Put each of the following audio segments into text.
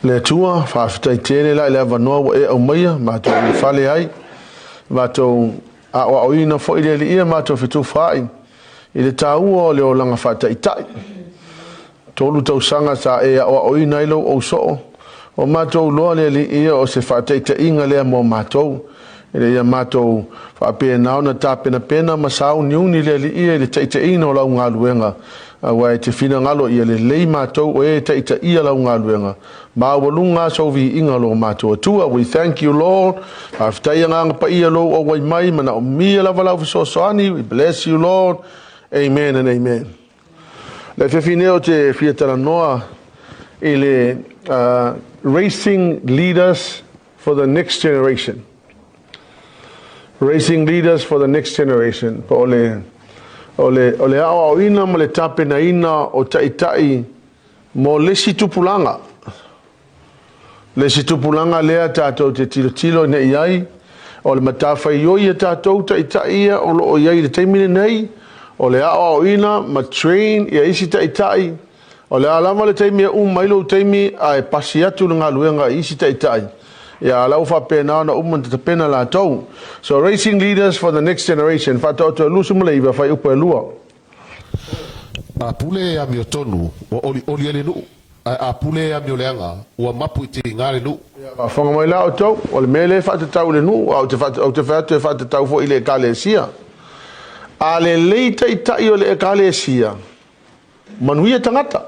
Le Atua, faafetai tele la i le avanoa ua e aumaia, matou ulufale ai, matou aoaoina foi le Alii ia matou fetufaai i le taua o le olaga faataitai. 3 tausaga sa e aoaoina ai lou ausoo, ua matou iloa le Alii ia o se faataitaiga lea mo matou, ina ia matou faapena ona tapenapena ma sauniuni le Alii ia i le taitaiina o lau galuega, aua e te finagalo ia lelei matou o e e taitaia lau galuega, maualuga sou viiga o lo matou Atua. We thank you, Lord. Faafetai agaga paia lou auai mai, manaomia lava lau fesoasoani. We bless you, Lord. Amen and amen. Le afiafi nei ou te fia talanoa i le Raising Leaders for the Next Generation. Raising Leaders for the Next Generation. Po o le, o le, o le aoaoina ma le tapenaina o taitai mo le isi tupulaga. Le isi tupulaga lea tatou te tilotilo ina i ai, o le matafaioi a tatou taitai ia o lo o i ai i le taimi lenei, o le aoaoina ma train ia isi taitai, o le a lava le taimi e uma ai lou taimi ae pasi atu le galuega i isi taitai, ia a la ua faapena ona uma ona tapena latou. So raising leaders for the next generation, Faataoto 29, fuaiupu e 2. A pule e amiotonu, ua olioli ai le nuu, ae a pule e amioleaga, ua mapu i tiga le nuu. Ia faafofoga mai la outou, o le mea lea e faatatau i le nuu, a ou te ou te fai atu e faatatau foi i le Ekalesia. A lelei taitai o le Ekalesia, manuia tagata.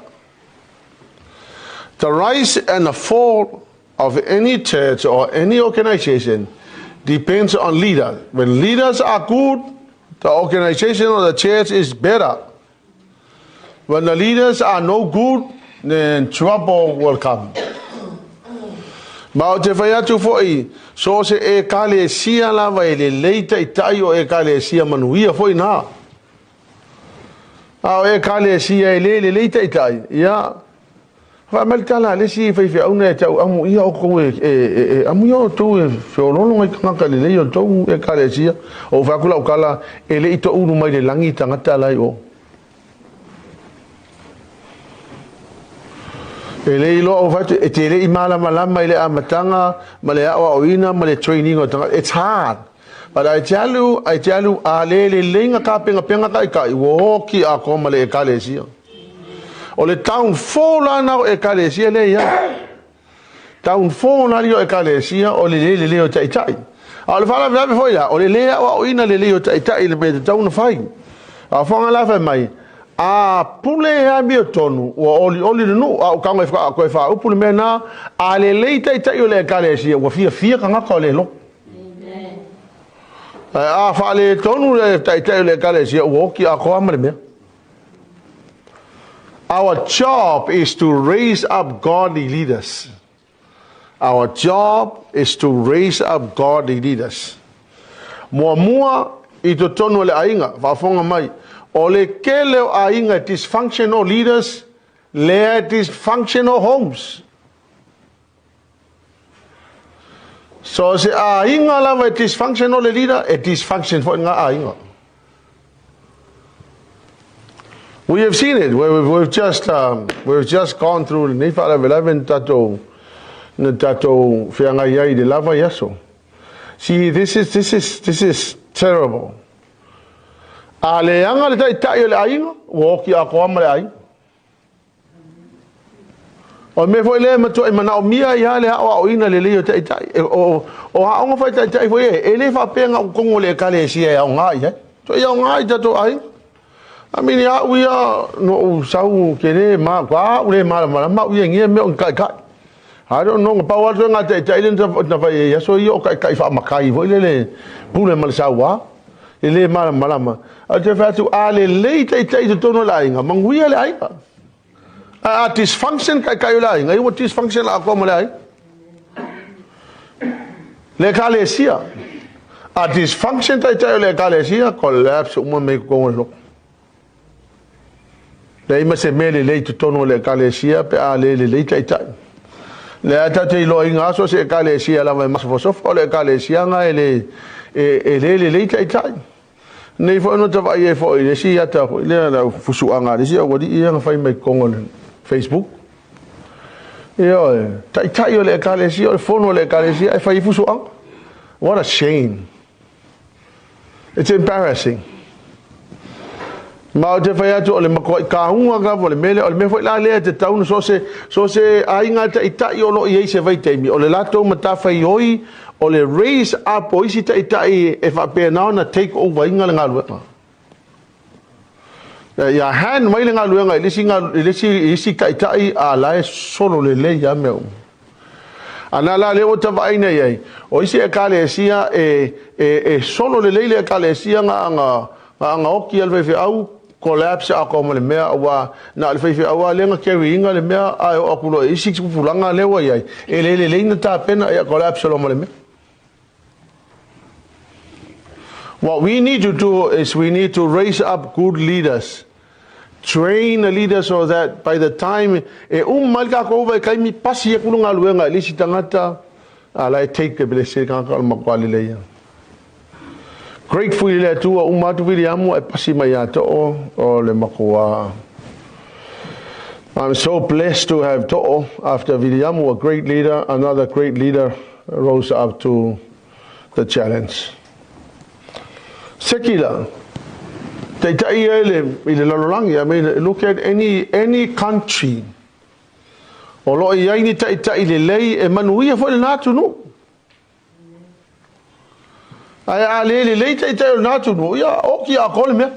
The rise and the fall of any church or any organization depends on leaders. When leaders are good, the organization or the church is better. When the leaders are no good, then trouble will come. Ma ou te fai atu foi, so o se ekalesia lava e lelei taitai o ekalesia manuia foi na. A o ekalesia e le lelei taitai, ia, Fai mai le tala a le isi faifeau e tau amuia outou e, e, e, e amuia outou e feoloolo ngai tagata lelei o tou ekalesia. O ou fai atu lau tala, e le i toulu mai le lagi tagata la i o. E le iloa ou fai atu, e te le i malamalama i le amataga ma le aoaoina ma le training o tagata. It's hard. But I tell you, I tell you, a le lelei na tapenapena taitai, ua oti atoa ma le ekalesia. O le downfall la na o ekalesia lea i ai. Downfall la o ekalesia o le le lelei o taitai. A o le faalavelave foi la, o le le aoaoina lelei o taitai i le mea e tatau ona fai. A o fofoga la fai mai, a pule e amiotonu, ua olioli le nuu, a o tago e toe faaupu le mea na, a lelei taitai o le ekalesia, ua fiafia tagata o le lotu. Ae a faaletonu le taitai o le ekalesia, ua oti atoa ma le mea. Our job is to raise up godly leaders. Our job is to raise up godly leaders. Muamua i totonu o le aiga, faafofoga mai, o le tele o aiga dysfunctional leaders, lea dysfunctional homes. So se aiga lava e dysfunctional le leader, e dysfunction foi ngā aiga. We have seen it. We've just gone through lenei faalavelave na tatou na tatou feagai ai i le lava i aso. See, this is terrible. A leaga le taitai o le aiga, ua oti atoa ma le aiga. O le mea foi lea e matuai manaomia ai lava le aoaoina lelei o taitai. E, o, o aoga faataitai foi e, e le faapea na o totonu o le ekalesia e aoga i ai. Tuai aoga i tatou aiga. I mean, ia au ia, no ou sau ke le ma, ka au le malamalama au ia ngia mea o ni taitai. I don't know, na pau atu e ngā taitai le na fai e aso ia o taitai faamatai foi le le pule ma le sauā. E le malamalama. A te fai atu, a lelei taitai i totonu o le aiga, manuia le aiga. A dysfunction taitai o le aiga, ia ua dysfunction atoa ma le aiga. Le ekalesia. A dysfunction taitai o le ekalesia, collapse uma me i totonu o le lotu. Leai ma se mea lelei i totonu o le ekalesia pe a le lelei taitai. Lea tatou te iloaina aso se ekalesia lava e masofasofa o le ekalesiaga e le, e, e le lelei taitai. Nei foi ona tavaai ai foi i le isi ata foi lea lau fusuaga a le isi aualii ia na fai mai totonu o le Facebook. Ioe, taitai o le ekalesia, o le fono o le ekalesia, e fai fusoaga. What a shame. It's embarrassing. Ma o te fai atu o le matua kauga lava o le mea lea, o le mea foi la lea e tatau ona so o se aiga taitai o lo o i ai se vaitaimi, o le latou matafaioi o le raise up o isi taitai e faapena ona take over ina le galuega. Ia hand mai le galuega i le isi taitai a la e solo lelei ia mea uma. Ana la lea ua tavaai nei ai, o isi ekalesia e solo lelei le ekalesia nga oki al faifeau collapse a ko ma le mea ua na le faifeau a le nga carry inga le mea a o aku lo isi tupulaga le ua iai e le lelei na tapena ia collapse lo ma le mea. What we need to do is we need to raise up good leaders. Train the leaders so that by the time e mai ka ko vai kai mi pasi e kulu galuega i le isi tagata a la e take the blessing ka ka ma kwali le ia. Grateful i le Atua uma atu Viliamu e pasi mai ia To'o o le makua. I'm so blessed to have To'o after Viliamu, a great leader, another great leader rose up to the challenge. Secular. Taitai ia i le lalolagi. I mean, look at any country. O lo o i ai ni taitai lelei e manuia foi lena atunuu. Ae a le lelei taitai o lena atunuu, ia oki a ko le mea.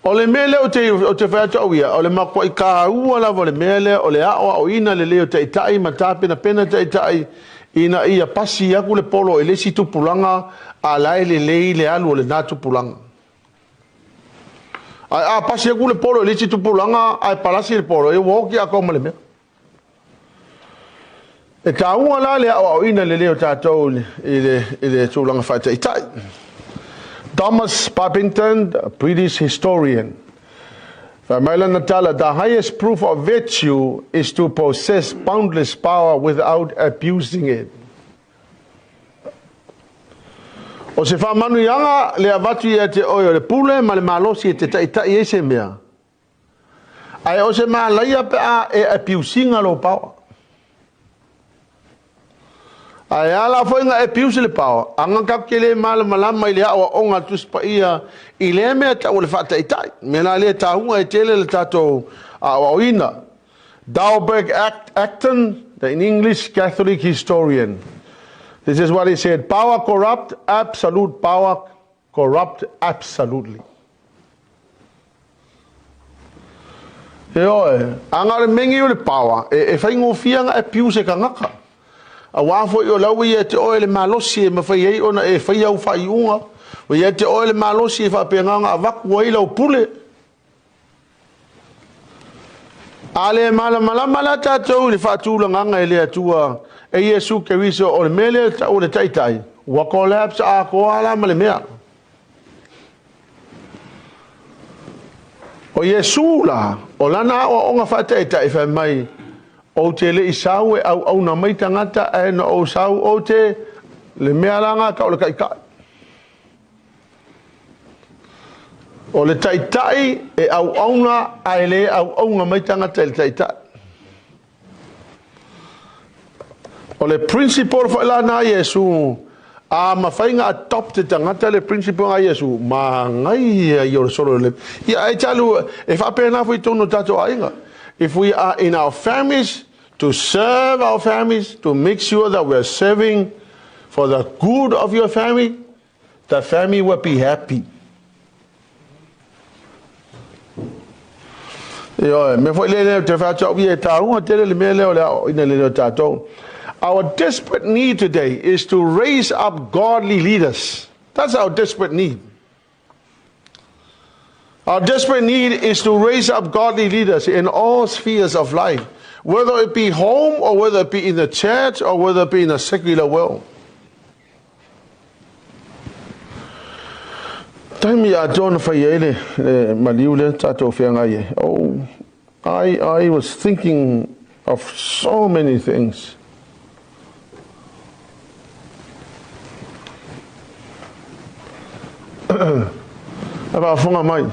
O le mea lea o te fai atu au ia, o le makuai kāua lava o le mea lea, o le aoaoina lelei o taitai ma tapenapena taitai ina ia pasi aku le polo i le isi tupulaga a la e lelei le alu o lena tupulaga. Ae a pasi aku le polo i le isi tupulaga ae palasi le polo, e ua oki a ma le mea. E taua la le aoaoina lelei o tatou i le tulaga faataitai. Thomas Babington, a British historian. Fai mai lana tala, "The highest proof of virtue is to possess boundless power without abusing it." O se faamanuiaga le avatu ia te oe o le pule ma le malosi e te taitai ai se mea. Ae o se malaia pe a e abuse ina lou power. Ae ala foi nga abuse le power, anga ka ke le malamalama i le aoaoga a Tusi Paia i lea mea tau o le faataitai. Mea la lea taua e tele le tatou aoaoina. Dalberg Acton, the English Catholic historian. This is what he said: "Power corrupt, absolute power corrupt absolutely." E oe, anga le mengi o le power, e whaingofia nga abuse e kangaka. A wā foi o lau ia te oe le malosi e mawhai ei ona e whai au whai unga. O ia te oe le malosi e whaapenganga a vaku ai lau pule. A le malamalama la tātou i le faatulagaga e le Atua e Iesu Keriso o le mea lea tau o le taitai, ua collapse atoa la ma le mea. O Iesu la, o lana aoaoga faataitai fai mai, ou te le i sau e auauna mai tagata ae na ou sau ou te le mea la ka o le taitai. O le taitai e auauna ae le auauna mai tagata i le taitai. O le principle foi la na Iesu, a mafai na adopt e tagata le principle a Iesu, magaia ia o le solo le. Ia e talu e faapena foi tonu o tatou aiga. If we are in our families, to serve our families, to make sure that we are serving for the good of your family, the family will be happy. Ioe, me foi le le te whātua au e tāunga tele le mea lea o le aoaoina lelei o tātou. Our desperate need today is to raise up godly leaders. That's our desperate need. Our desperate need is to raise up godly leaders in all spheres of life, whether it be home or whether it be in the church or whether it be in the secular world. Taimi atoa na fai ai le maliu le tātou feagai ai. Oh, I was thinking of so many things. A faafofoga mai.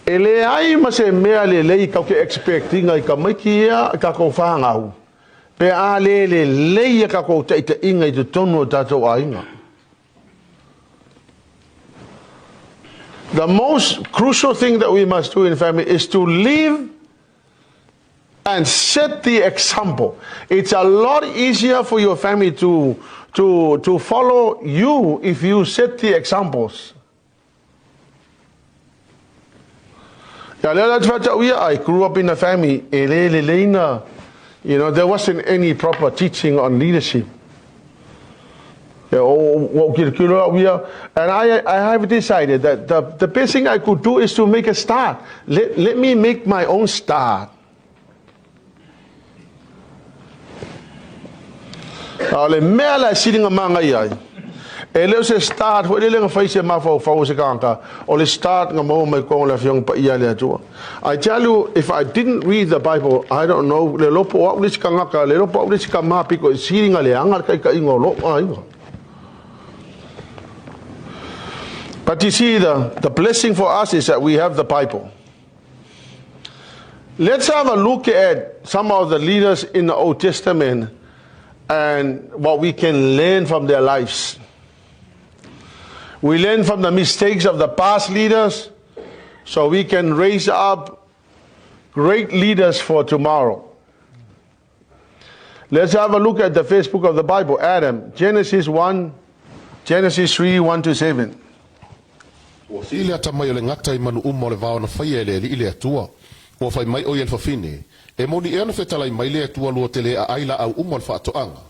E leai ma se mea lelei tatou te expect ina i tamaiti ia i tatou fanau pe a le lelei a tatou taitaiga i totonu o tatou aiga. The most crucial thing that we must do in family is to live and set the example. It's a lot easier for your family to follow you if you set the examples. Ia lea la te faatau ia, I grew up in a family, e le lelei na, there wasn't any proper teaching on leadership. Ia, ua ou kilokilo au ia, and I have decided that the best thing I could do is to make a start. Let me make my own start. A o le mea la e siliga manaia ai, e le o se start foi lele na fai se mafaufau o se tagata, o le start na maua mai totonu o le Afioga Paia a le Atua. I tell you, if I didn't read the Bible, I don't know, le iloa po o au le isi tagata, le iloa po o au le isi tama pito i siliga leaga le taitaiga o lou aiga. But you see, the blessing for us is that we have the Bible. Let's have a look at some of the leaders in the Old Testament and what we can learn from their lives. We learn from the mistakes of the past leaders so we can raise up great leaders for tomorrow. Let's have a look at the first book of the Bible, Adam, Genesis 1, Genesis 3, 1 to 7. Ua sili le atamai o le gata i manu uma o le vao na faia e le Alii le Atua. Ua fai mai ʻo ia i le fafine, E moni ea na fetalai mai le Atua lua te le aai laau uma o le faatoaga?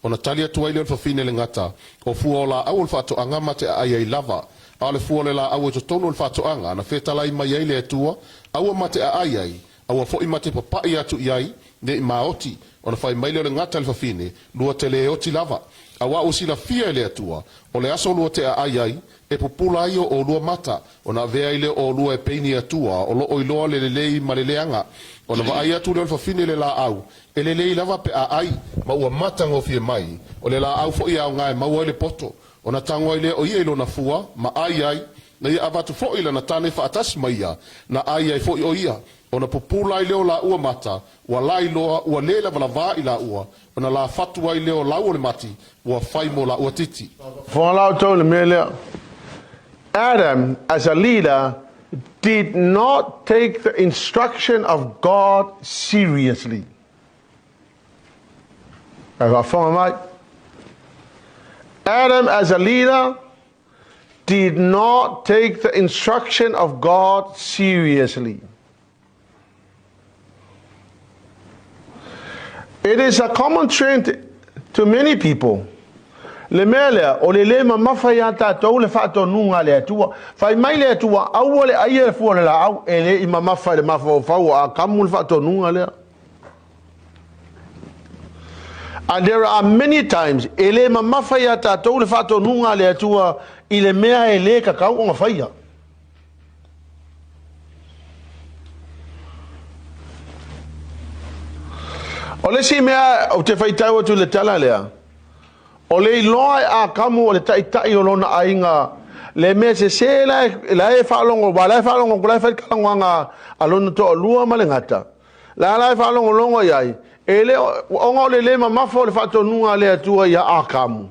Ona tali atu ai lea o le fafine i le gata, O fua o laau o le faatoaga ma te aai ai lava, a o le fua o le laau e totonu o le faatoaga na fetalai mai ai le Atua, aua ma te aai ai, aua foi ma te papaʻi atu i ai, ne i maoti. Ona fai mai lea o le gata i le fafine, Lua te le oti lava. Auā ua silafia e le Atua, o le aso lua te aai ai, e pupula ai o ʻolua mata, ona avea ai lea o ʻolua e peini Atua o lo'o iloa le lelei ma le leaga. Ona vaai atu lea o le fafine i le laau, e lelei lava pe a ai, ma ua matagofie mai, o le laau foi e aoga e maua ai le poto. Ona tago ai lea o ia i lona fua, ma ai ai, na ia avatu foi i lana tane faatasi ma ia, na ai ai foi o ia. Ona pupula ai lea o laua mata, ua lailoa, ua le lavalavā i laua, ona lafatu ai lea o lau o le mati, ua fai mo laua titi. Fofoga la outou i le mea lea. Adam, as a leader, did not take the instruction of God seriously. E faafofoga mai. Adam, as a leader, did not take the instruction of God seriously. It is a common trend to many people. Le mea lea, o le lē mamafa iā tatou le faatonuga a le Atua. Fai mai le Atua, Aua le aia le fua o le laau, e le i mamafa i le mafaufau o Akamu le faatonuga lea. And there are many times e lē mamafa iā tatou le faatonuga a le Atua i le mea e lē tatau ona faia. O le isi mea ou te faitau atu i le tala lea, o le iloa e Akamu o le taitai o lona aiga, le mea sese la e, la e faalogo, aua la e faalogo atu, la e fai le talanoaga a lona toalua ma le gata, la la e faalogologo i ai, e le o, ona o le le mamafa o le faatonuga a le Atua ia Akamu.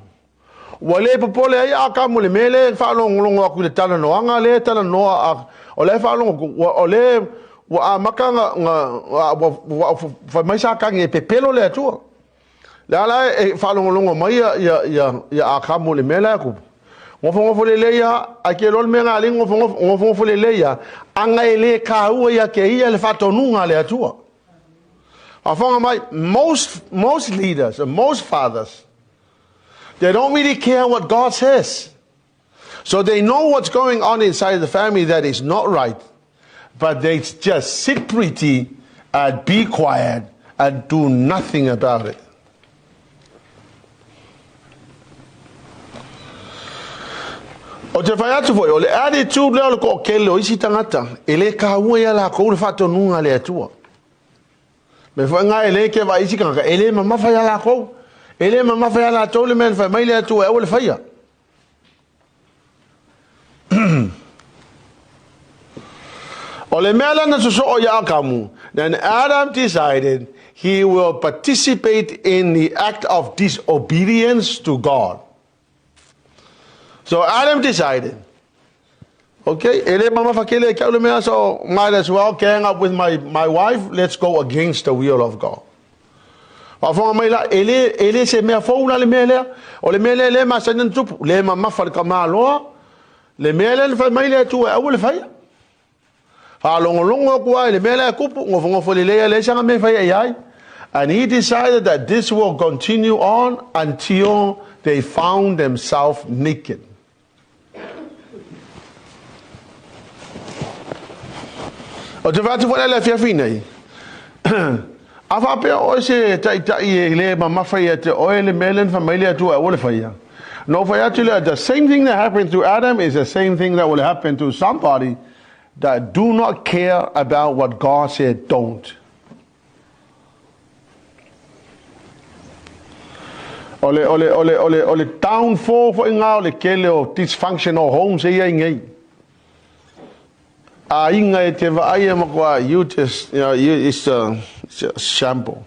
Ua le popole ai Akamu i le mea lea e faalogologo atu i le talanoaga lea e talanoa a, o la e faalogo atu, ua, o lea ua amata na, na, ua, ua, fai mai Satani e pepelo le Atua. Le a la e faalogologo mai ia, ia, ia, ia Akamu i le mea la e tupu. Nofonofo lelei lava, ae te iloa le mea na alii nofonofo, nofonofo lelei lava, ana e le taua ia te ia le faatonuga a le Atua. Faafofoga mai, most leaders and most fathers, they don't really care what God says. So they know what's going on inside the family that is not right, but they just sit pretty and be quiet and do nothing about it. Ou te fai atu foi, o le attitude lea o le toatele o isi tagata, e le taua ia latou le faatonuga a le Atua. Mea foi na e le ke vaai isi tagata, e le mamafa ia latou. E le mamafa ia latou le mea na fai mai le Atua e aua le faia. O le mea lea na sosoo ia Akamu, then Adam decided he will participate in the act of disobedience to God. So Adam decided, okay, e le mamafa kele ke au le mea, so might as well gang up with my wife, let's go against the will of God. Faafofoga mai la, e le, e le se mea fou la le mea lea. O le mea lea le masani ona tupu, le mamafa le tamaloa, le mea lea na fai mai le Atua e aua le faia. Faalogologo atu lava i le mea lea e tupu, nofonofo lelei lava, leai sana mea e faia i ai. And he decided that this will continue on until they found themselves naked. Ou te fai atu foi la i le afiafi nei, a faapea oe se taitai e le mamafa ia te oe le mea lea na fai mai le Atua e aua le faia, na ou fai atu lea, the same thing that happened to Adam is the same thing that will happen to somebody that do not care about what God said don't. O le, o le, o le, o le, o le downfall foi ngā o le tele o dysfunctional homes e iai nei. Aiga e te vaai e matua, you just, you know, you, it's a shamble.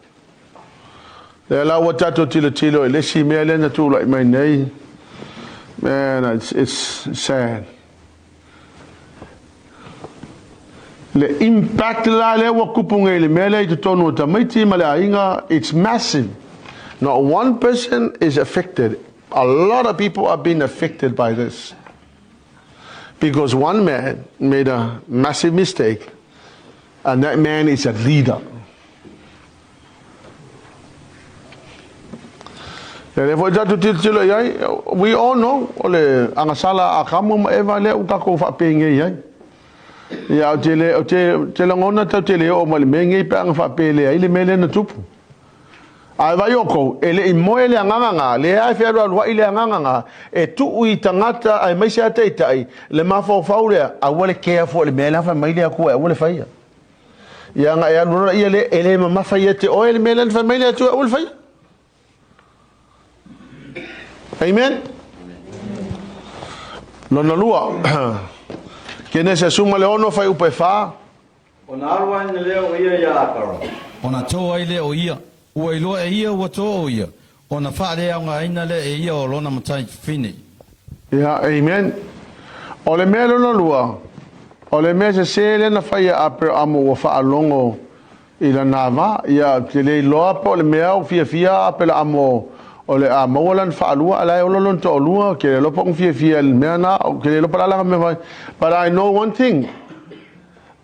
Lea la ua tatou tilotilo i le isi mea lea na tulai mai nei. Man, it's sad. Le impact la lea ua kupu nei i le mea lea i totonu o tamaiti ma le aiga, it's massive. Not one person is affected. A lot of people are being affected by this. Because one man made a massive mistake, and that man is a leader. Ia lea foi tatou tilotilo i ai, we all know, o le agasala a Akamu ma Eva lea ua tatou faapengei ai. Ia, ou te le, ou te, te lagona tatou te le oo mai le mea nei pe a na faapea leai le mea lea na tupu. Ae vaai outou, e le i moe le agaga na, lea e fealualuai le agaga na, e tuu i tagata aemaise lava taitai, le mafaufau lea, aua le kea fua i le mea lea fai mai le Atua e aua le faia. Ia na e alu loa ia le, e le mamafa ia te oe le mea lea na fai mai le Atua e aua le faia. Amen. Lona lua, Kenese 16 fuaiupu e 4. Ona alu aena lea o ia iā Akara. Ona tō ai lea o ia, ua iloa e ia ua tō o ia, ona faaleaogaina lea e ia o lona matai fafine. Ia, amen. O le mea lona lua, o le mea sesē lea na fai e Aperamo ua faalogo i lana va, ia, ou te le iloa po o le mea ua fiafia Aperaamo o le a maua lana faalua, a la e ola lona toalua, ou te le iloa po o na fiafia i le mea na, ou te le iloa po o le a lana mea fai. But I know one thing,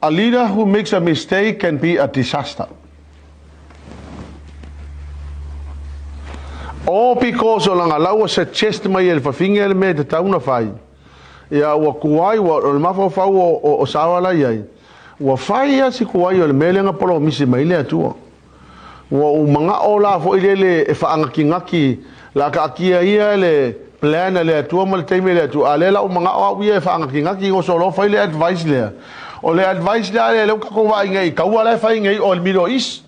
A leader who makes a mistake can be a disaster. All because o langa lau ua suggest mai e le fafine le mea e tatau ona fai. Ia ua tuai, ua, o le mafaufau o, o, o Sarah la iai, ua fai a si tuai o le mea lea na polomisi mai le Atua. Ua ou manao la foi lele e faanatinati la taatia ia le plan a le Atua ma le taimi a le Atua, a lea la ua manao au ia e faanatinati oso loa fai le advice lea. O le advice lea lea ua tatou vaai nei i taua la e fai nei o le Middle East.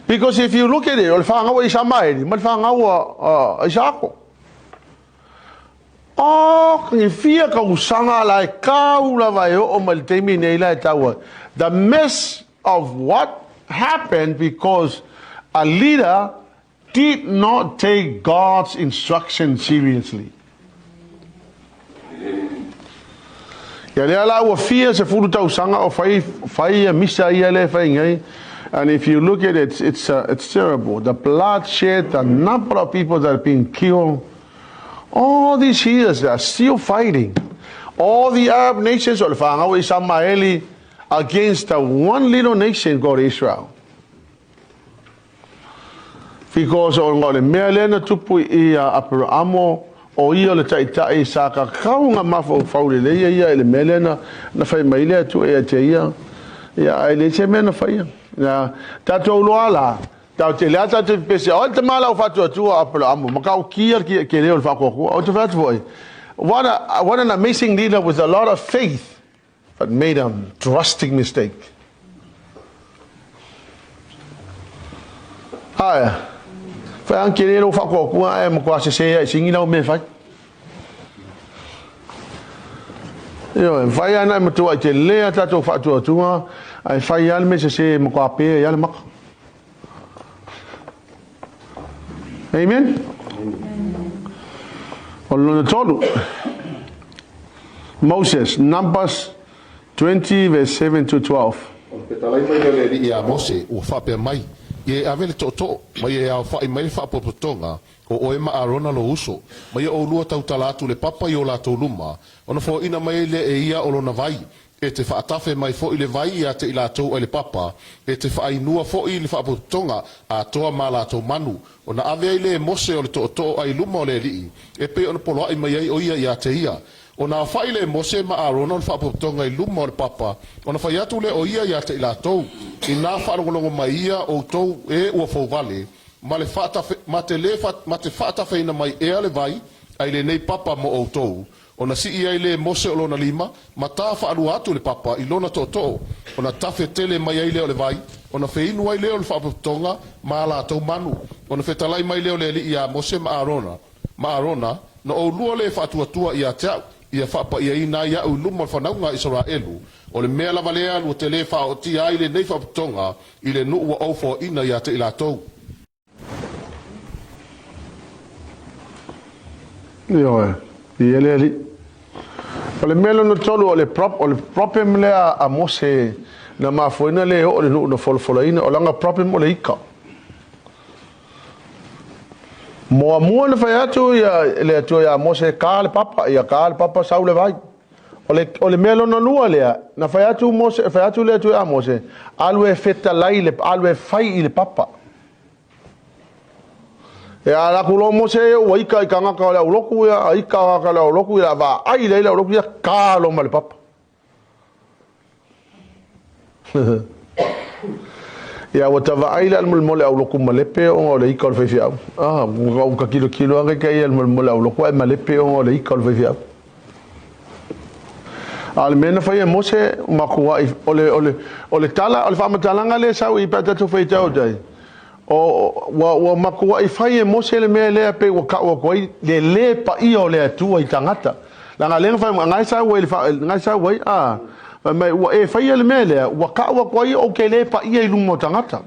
Because if you look at it, o le fanau a Isamaeli ma le fanau a Isaako. Oh, e fia tausaga la e kau lava e oo mai le taimi nei la e tau ai. The mess of what happened because a leader did not take God's instruction seriously. Ia lea la ua fia 10 tausaga o fai, fai ia misa ia lea e fai nei. And if you look at it, it's terrible. The bloodshed, the number of people that have been killed. All these years they are still fighting. All the Arab nations o le fanau i Isamaeli against the one little nation called Israel. Because o le mea lea na tupu i a Aperamo, o ia o le taitai sa kakau nga mafaufau lelei ia i le mea lea na fai mai le Atua ia te ia. Ia, ae leai se mea na faia. Ia, tatou iloa la, tatou te lea tatou te pepese, o le tama la o faatuatua Aperamo, ma taukia le kele o le faatuatua. Ou te fai atu foi, what an amazing leader with a lot of faith, but made a drastic mistake. Ae, whai ang kere ro whakoakua ae matua se se ai singi lau me whai. Ioe, mafai lava ona e matuai tele a tatou faatuatuga, ae fai lava le mea sese e matua pe ai lava le maka. Amen? O le lona tolu, Moses, Numbers 20 verse 7 to 12. O le fetalai mai lea o le Alii ia Mose, ua faapea mai, Ia e ave le tootoo, ma ia e aofaʻi mai le faapotopotoga, o oe ma Arona lou uso, ma ia oulua tautala atu le papa i o latou luma, ona foaina mai ai lea e ia o lona vai, e te faatafe mai foi le vai ia te i latou ai le papa, e te faainua foi le faapotopotoga atoa ma latou manu, ona ave ai lea e Mose o le tootoo ai luma o le Alii, e pei ona poloaʻi mai ai o ia ia te ia. Ona aofaʻi lea e Mose ma Arona o le faapotopotoga i luma o le papa, ona fai atu lea o ia ia te i latou, Inā faalogologo mai ia outou e ua fouvale, ma le faatafe, ma te lē ma te faatafeina mai ea le vai ai lenei papa mo outou, ona sii ai lē Mose o lona lima, ma tā faalua atu le papa i lona tootoo, ona tafe tele mai ai lea o le vai, ona feinu ai lea o le faapotopotoga ma a latou manu, ona fetalai mai lea o le Alii iā Mose ma Arona, ma Arona, na oulua lē faatuatua ia te a'u, ia faapaiaina ai a'u i luma o le fanauga a Isaraelu, o le mea lava lea lua te lē faaootia ai lenei faapotopotoga i le nuu ua ou foaina ia te i latou. Ioe, i le Alii. O le mea lona tolu, o le, prop, o le problem lea a Mose na mafuaina le oo le nuu na folafolaina, o lana problem o le ika. Muamua na fai atu ia le Atua ia Mose, ka le papa, ia ka le papa sau le vai. O le, o le mea lona lua lea, na fai atu Mose, fai atu le Atua ia Mose, alu e fetalai le, alu e fai i le papa. E ala atu loa Mose e ua ika i tagata o le aulotu ia, a ika tagata o le aulotu ia, vaai lea i le aulotu ia, ka loa ma le papa. Ia ua tavaai le molemole au loku malepe ona o le ika o le faifeau. Ah, ua ka kilokilo ake ka ia le molemole au loku ai malepe ona o le ika o le faifeau. A o le mea na fai e Mose, makuai, o le, o le, o le tala, o le faamatalaga lea sau i pe a tatou faitau atu ai, o, ua, ua matuai fai e Mose le mea lea pei ua tau atu ai le lē paia o le Atua i tagata. Leaga lea na fai mai, na sau ai le fa, na sau ai, a, fai mai, ua e faia le mea lea, ua tau atu ai ou te lē paia i luma o tagata.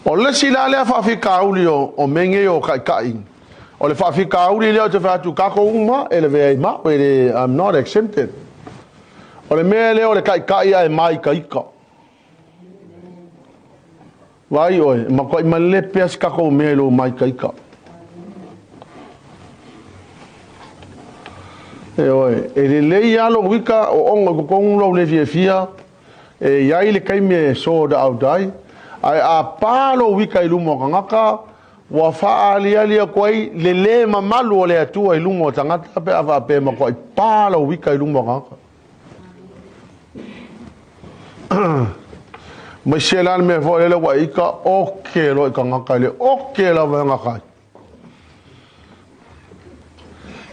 O le isi la lea faafitauli o, o mea nei o taitai, o le faafitauli lea ou te fai atu tatou uma e lavea ai ma au, e le, I'm not exempted. O le mea lea o le taitai ae māikaika. Vaai oe, e matuai malepe lava se tatou mea i lou māikaika. E oe, e lelei lava lou ika o oga i totonu lou le fiafia, E i ai le taimi e sort out ai, ae a pa lou ika i luma o tagata, ua faaaliali atu ai le le mamalu o le Atua i luma o tagata pe a faapea e matuai pa lou ika i luma o tagata. Maise la le mea foi lele ua e ika, oke loa i tagata i le oke lava e gata ai.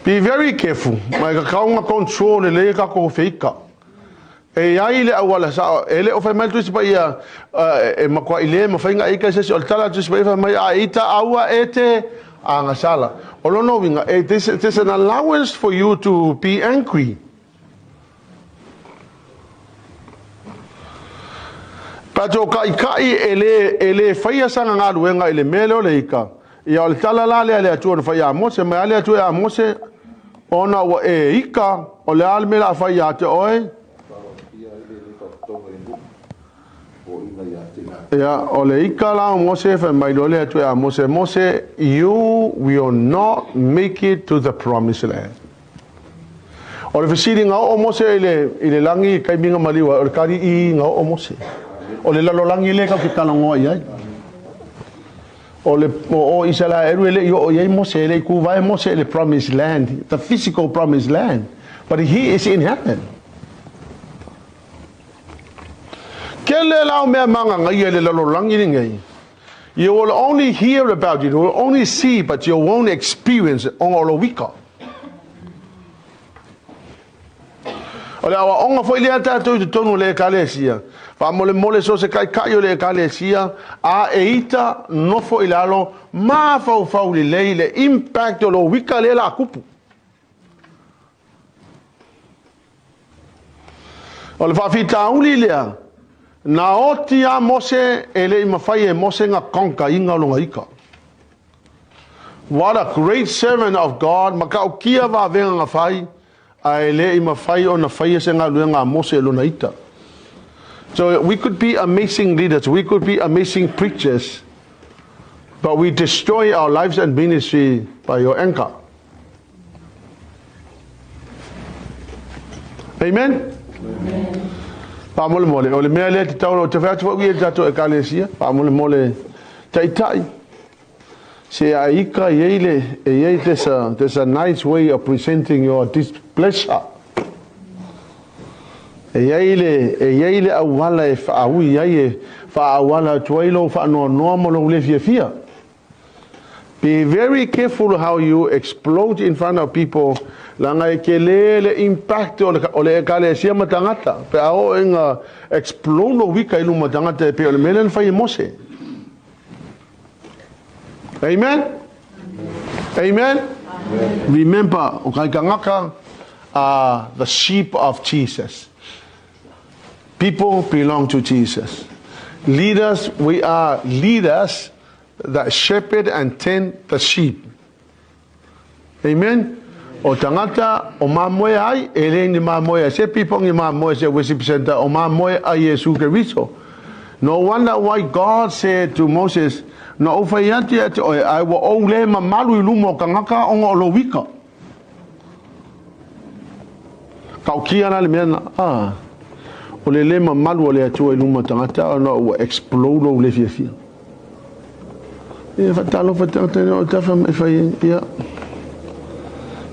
Be very careful, ma e tatau ona control lelei a tatou feika. E i ai le auala sao, e le o fai mai le Tusi Paia e matuai le mafai ona ika e se isi. O le tala a le Tusi Paia fai mai, a ita aua e te agasala. O lona uiga, there's an allowance for you to be angry. Tatou taitai e le, e le faia sana galuega i le mea lea o le ika. Ia o le tala la lea a le Atua na fai ia Mose, mai a le Atua ia Mose, ona ua e ika, o le a le mea o le a fai ia te oe? Ia, o le ika la o Mose, fai mai loa le Atua ia Mose, Mose, you will not make it to the promised land. O le fesili na oo Mose i le, i le lagi i taimi na maliu ai, o le tali i na oo Mose. O le lalolagi lea tatou te talanoa i ai. O le o, o Isaraelu e le i oo i ai Mose, e le i kuvae Mose i le promised land, the physical promised land, but he is in heaven. Kele la o mea magagaia i le lalolagi lenei. You will only hear about it, you will only see, but you won't experience it, ona o lou ika. O le aoaoga foi lea tatou i totonu o le Ekalesia. Faamolemole so o se taitai o le ekalesia, a e ita nofo i lalo, mafaufau lelei le impact o lou ika lea o le a tupu. O le faafitauli lea, na oti lava Mose e le i mafai e Mose na conquer ina lona ika. What a great servant of God, matautia vavega na fai, ae le i mafai ona faia se galuega a Mose i lona ita. So we could be amazing leaders, we could be amazing preachers, but we destroy our lives and ministry by your anger. Amen? Faamolemole, o le mea lea te tau, te fai atu foi i le tatou ekalesia, faamolemole taitai, se a ika e i ai le, e i ai there's a nice way of presenting your displeasure. E i ai le auala e faaui ai e faaauala atu ai lou faanoanoa ma lou le fiafia. Be very careful how you explode in front of people. Leaga e tele le impact o le ekalesia ma tagata. Pe a o ina explode lou ika i luma tagata e pei o le mea lea na fai e Mose. Amen? Amen? Remember, o kai tagata are the sheep of Jesus. People belong to Jesus. Leaders, we are leaders that shepherd and tend the sheep. Amen. O tagata o mamoe ai, e le ni mamoe ai. Se people ni mamoe se worship center, o mamoe a Iesu Keriso. No wonder why God said to Moses, na ou fai atu ia te oe, ai ua ou le mamalu i luma o tagata ona o lou ika. Kaukia la le mea na, ah, o le le mamalu o le Atua i luma o tagata ona ua explode lou le fiafia. Ia faatalofa tagata o tafa mai fai ia.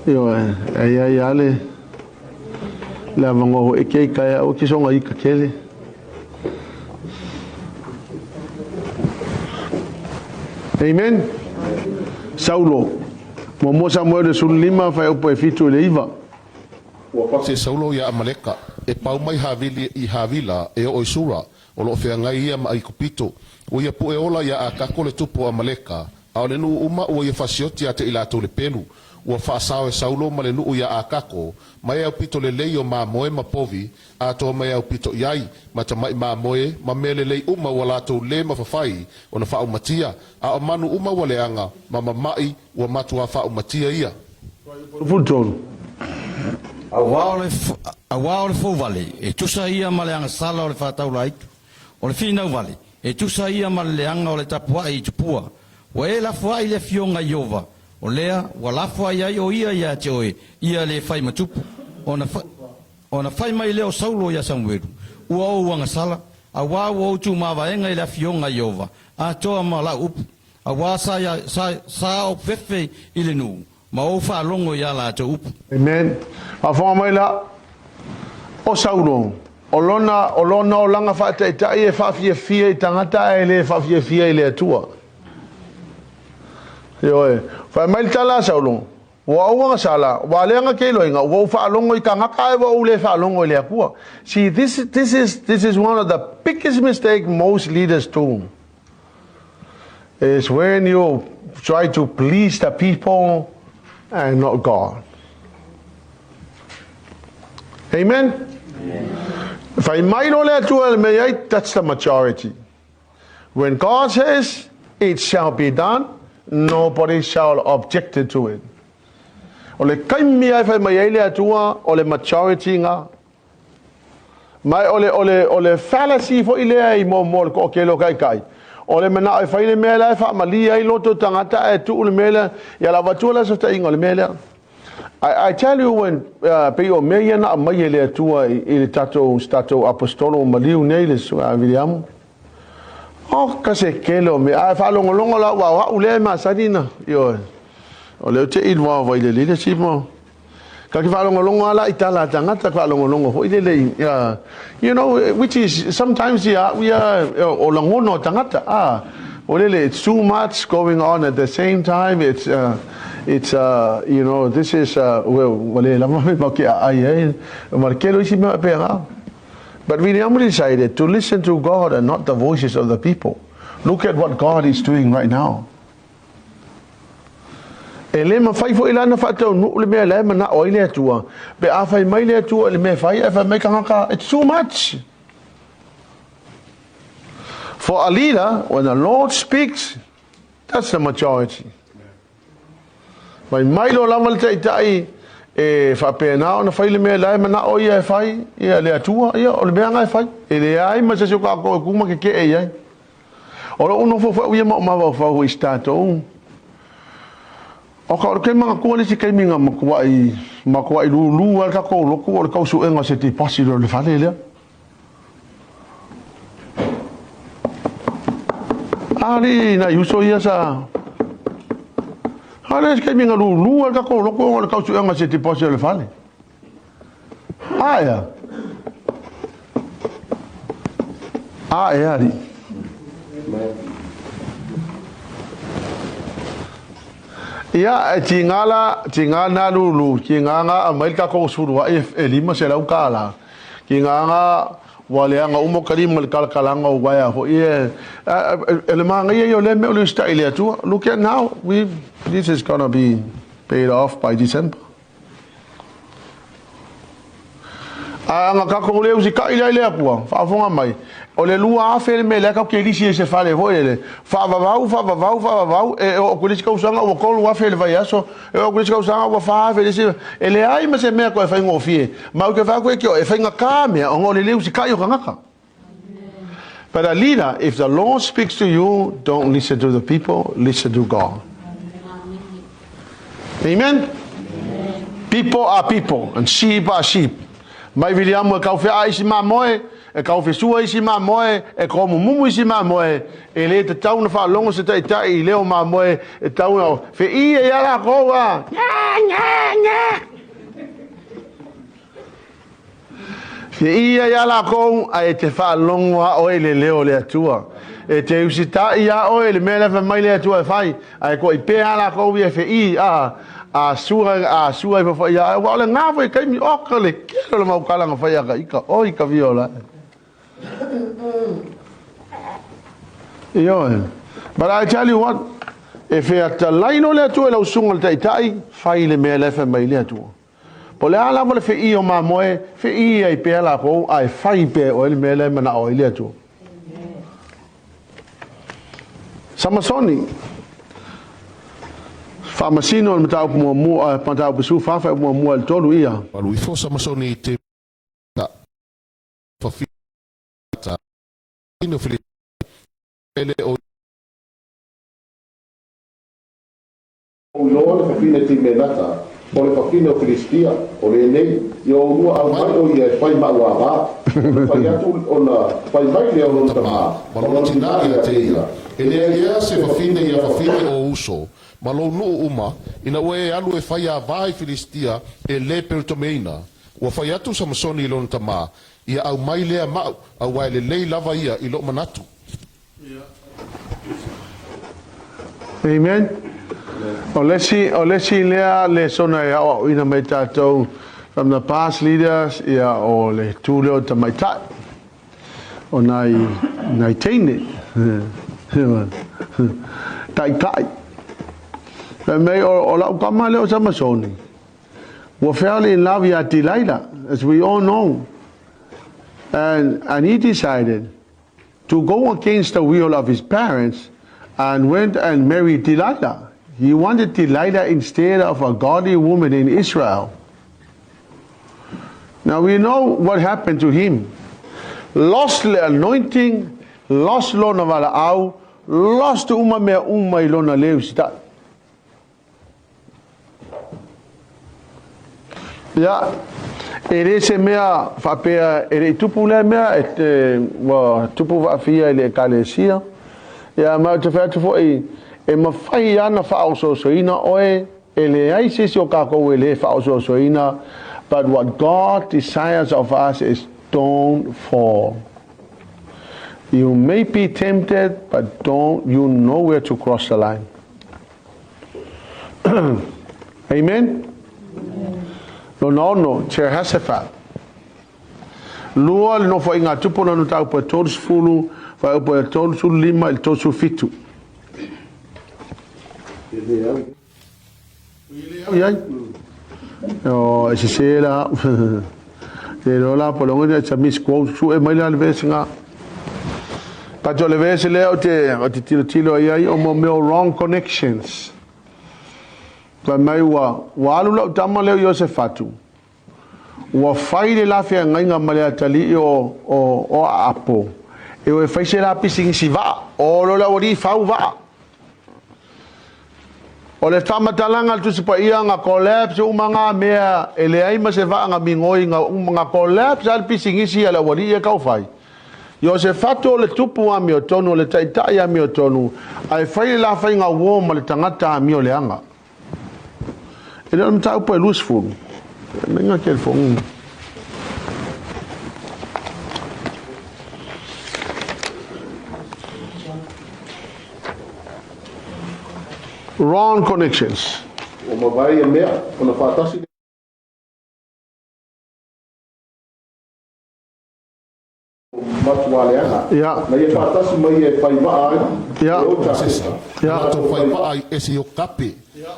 Ioe, ai ai ale le avanoa ho e ke kai au ke songa ika kele. Amen. Saulo. 1 Samuele 15 fuaiupu e 7 i le 9. Ua pasi e Saulo ia Amaleka, e pau mai Havili i Havila e oo i Sura, o loo feagai ia ma ʻAikupito. Ua ia puʻe ola iā ʻAkago le tupu o ʻAmaleka, a o le nuu uma ua ia fasioti ia te i latou le pelu. Ua faasao e Saulo ma le nuu iā ʻAkago, ma e aupito lelei o mamoe ma povi, atoa ma e aupito i ai, ma tamaʻi mamoe, ma mea lelei uma ua latou lē mafafai ona faaumatia, a o manu uma ua leaga, ma mamaʻi ua matuā faaumatia ia. 13. Auā o le fouvale, e tusa ia ma le agasala o le faataulaitu. O le finau vale, e tusa ia ma le leaga o le tapuaʻi i tupua. Ua e lafoaʻi le afioga i Ieova, o lea ua lafo ai ai o ia iā te oe, ia le fai matupu. Ona fai mai lea o Saulo iā Samuelu, ua ou agasala, auā ua ou tumavaega i le afioga i Ieova, atoa ma lau upu. Auā sa ou fefe i le nuu, ma ou faalogo iā latou upu. Amen. Faafofoga mai la, o Saulo, o lona olaga faataitai e faafiafia i tagata ae le faafiafia i le Atua. Ioe, fai mai le tala a Saulo, ua ou agasala, ua leaga ke iloiga, ua ou faalogo i tagata ae ua ou le faalogo i le Atua. See, this is one of the biggest mistake most leaders do. Is when you try to please the people and not God. Amen? Fai mai lo le Atua le mea ai, that's the majority. When God says it shall be done, nobody shall object to it. O le kaimi ai fai mai ai le Atua, o le majority nga. Mai o le fallacy foi lea i mo mo le toatele o taitai. O le manao e fai le mea lea e faamalie ai loto tagata e tuu le mea lea. Ia la avatua la se o le mea lea. I tell you when pei o mea ia na aumai e le Atua i le tatou apostolo maliu nei le Viliamu. O ka se kele o mea. Ae faalogologo la ua o au lea e masani na. Ioe. O lea ou te iloa vai le leadership mo. Ka ke faalogologo ala i tala a tagata faalogologo foi lele which is sometimes, yeah, we are o lagona o tagata ah o lele it's too much going on at the same time. It's you know this is well, wale lava me ma ke ai ai ma le kelo isi mea pe nga. But Viliamu decided to listen to God and not the voices of the people. Look at what God is doing right now. E le mafai foi la ona faataunuu le mea la e manao ai le Atua, pe a fai mai le Atua i le mea e fai, ae fai mai tagata, it's too much. For a leader, when the Lord speaks, that's the majority. Mai mai loa lava le taitai e faapena ona fai le mea la e manao ia e fai, ia le Atua, ia o le mea lena e fai. E leai ma se isi o tatou e tu ma keke'e i ai. O lou nofo foi au ia ma ou mafaufau i si tatou. O ka o le taimi manatua le isi taimi na matuai matuai lulu lava le tatou lotu o le tau suega o se deposit o le fale lea. Alii nai uso ia sa A le isi taimi na lulu lava le tatou lotu ona o le tau suega o se deposit o le fale. A ea. A ea alii. Ia, e tiga la, tiga na lulu, tiga na aumai le tatou suluai e $500. Tiga na ua leaga uma o kalima i le kalakalaga o uaea foi e, e le manaia ia o lea mea o le usitai i le Atua. Look at now, we, this is gonna be paid off by December. Ae ana tatou le usitai la i le Atua, faafofoga mai, o le 2000 le mea lea tatou te lisi ai i se fale foi lele, faavavau, faavavau, faavavau, e oo atu i le isi tausaga ua 3000 i le vaiaso, e oo atu i le isi tausaga ua 4000 i le isi, e leai ma se mea toe faigofie. Ma ou te fai atu ia te oe, e faigata mea ona o le le usitai o tagata. But a leader, if the Lord speaks to you, don't listen to the people, listen to God. Amen? People are people, and sheep are sheep. Mai Viliamu e kaufea isi mamoe, e kaufesua isi mamoe, e komumumu isi mamoe, e le tatau na faalogo se taitai i leo mamoe, e tau na feia ia lakou a, nya, nya, nya. Feia iā lākou, ae e te faalogo a oe i le leo o le Atua. E te usitai iā oe i le mea lea fai mai le Atua e fai, ae toai pea a lākou ia e feī, a, a sua, a sua ifo foi iā oe. Aua o lena foi taimi, oka le kele o le mau kala na fai ia ka ika, oi ka viola e. Ioe. But I tell you what, e featalai loa le Atua i lau susuga i le taitai, fai le mea lea e fai mai le Atua. Po o le a lava le feʻī o mamoe, feʻī ai pea lākou a e fai pea e oe le mea lea e manaʻo ai le Atua. Samasoni, faamasino i le mataupu muamua, mataupu 14 fuaiupu muamua i le tolu ia. Alu ifo Samasoni i te fafita o Filistia e le o. Ou iloa le fafine Timenata, o le fafine o Filistia, o lenei, ia oulua aumai o ia e fai ma'u ava. Ona fai atu, ona fai mai lea o lona tamā, ma lona tinā ia te ia, E leai ea se fafine ia fafine o uso, ma lou nuu uma, ina ua e alu e fai ava i Filistia, e le peletomeina. Ua fai atu Samasoni i lona tamā, Ia aumai lea ma'u, auā e lelei lava ia i lo'u manatu. Amen. O le isi, o le isi lea lesona e aoaoina mai tatou from the past leaders, ia o le tu lea o tamaitai. O nai, nai teine. Taitai. Fai mai, o, o lau kama lea o Samasoni. Ua fell in love ia Delilah, as we all know. And, and he decided to go against the will of his parents and went and married Delilah. He wanted Delilah instead of a godly woman in Israel. Now we know what happened to him. Lost le anointing, lost lona valaau, lost uma mea uma i lona le usitai. Ia, e le se mea faapea e le i tupu lea mea, e te, ua tupu faafia i le ekalesia. Ia, ma ou te fai atu foi, e mafai lava ona faaosoosoina oe, e leai se isi o tatou e le faaosoosoina, but what God desires of us is don't fall. You may be tempted, but don't, you know where to cross the line. Amen? Lona ono, Jehoshaphat. Lua le Nofoaiga a Tupu lona mataupu e 30, fuaiupu e 35 i le 37. I ai. O, e sese la au. Te iloa la po o le auga it's a misquote. Sue mai la le vesi nga. But o le vesi lea ou te, ou te tilotilo i ai o mo mea o wrong connections. Fai mai ua, ua alu lau tama lea o Iosefatu, ua fai le la feagaiga ma le atalii o, o, o Aapo, e o e fai se la pisinisi vaa, o lo le aualii fau vaa. O le faamatalaga a le Tusi Paia, na collapse uma na mea, e leai ma se vaa na migoi, na uma, na collapse lava le pisinisi a le aualii e taufai. Iosefatu o le tupu amiotonu, o le taitai amiotonu, ae fai le la faiga uo ma le tagata amioleaga. E le o le mataupu e 20. E meinga ke le fogu. Wrong connections. Ua mavae ia mea, ona faatasi matua leaga. Ia. Na ia faatasi mai ia e fai vaa ai, Ia. e o Tasesa. Ia. Na latou fai vaa ai e Siokape,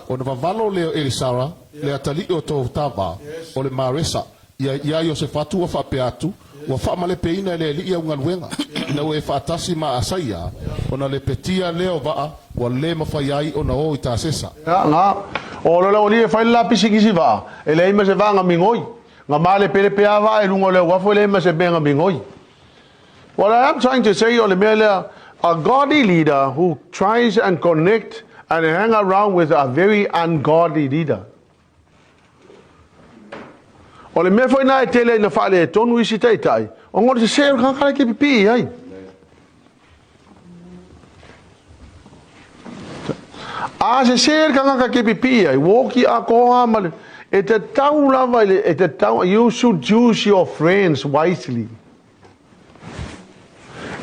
ona vavalo lea o Elisara, le atalii o Totava, o le Maresa, ia iā Iosefatu ua faapea atu, Ua faamalepeina e le Alii au galuega, ina ua e faatasi ma Asaia, ona lepetia lea o vaa ua le mafai ai ona o i Tasesa. Ia, na. O lo le aualii e fai le la pisikisi vaa, e leai ma se vaa na migoi. Na malepelepe lava vaa i luga o le uafu e leai ma se mea na migoi. What I am trying to say o le mea lea, a godly leader who tries and connect and hang around with a very ungodly leader. O le mea foi na e tele ai na faaletonu isi taitai, ona o le sese o le tagata la e te pipii i ai. A sese le tagata ke pipii ai, ua oti atoa ma le, e tatau lava i le, e tatau, you should choose your friends wisely.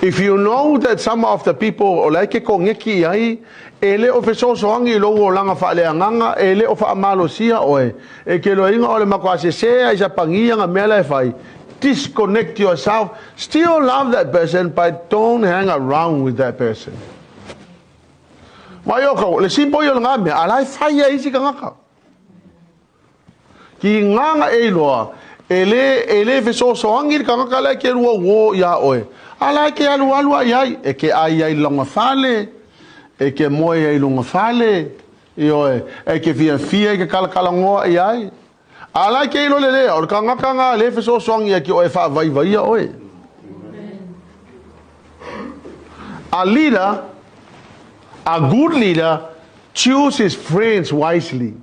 If you know that some of the people o la e ke koneki i ai, e le o fesoasoani i lou olaga faaleagaga, e le o faamalosia oe, e ke loaina o le matua sese ai sa pagia na mea la e fai, disconnect yourself, still love that person but don't hang around with that person. Mai o kau, le simple ia o lena mea, a la e fai e isi tagata. Ki nganga e iloa, e le, e le fesoasoani le tagata la e ke lua uo iā oe, a la e ke alualu a i ai, e ke ai ai i lona fale, e ke moe ai i lona fale, ioe, e ke fiafia i ke kalakalanoa i ai. A la e ke iloa lelei, o le tagata na le fesoasoani ia ki oe e faavaivaia oe. A leader, a good leader, choose his friends wisely.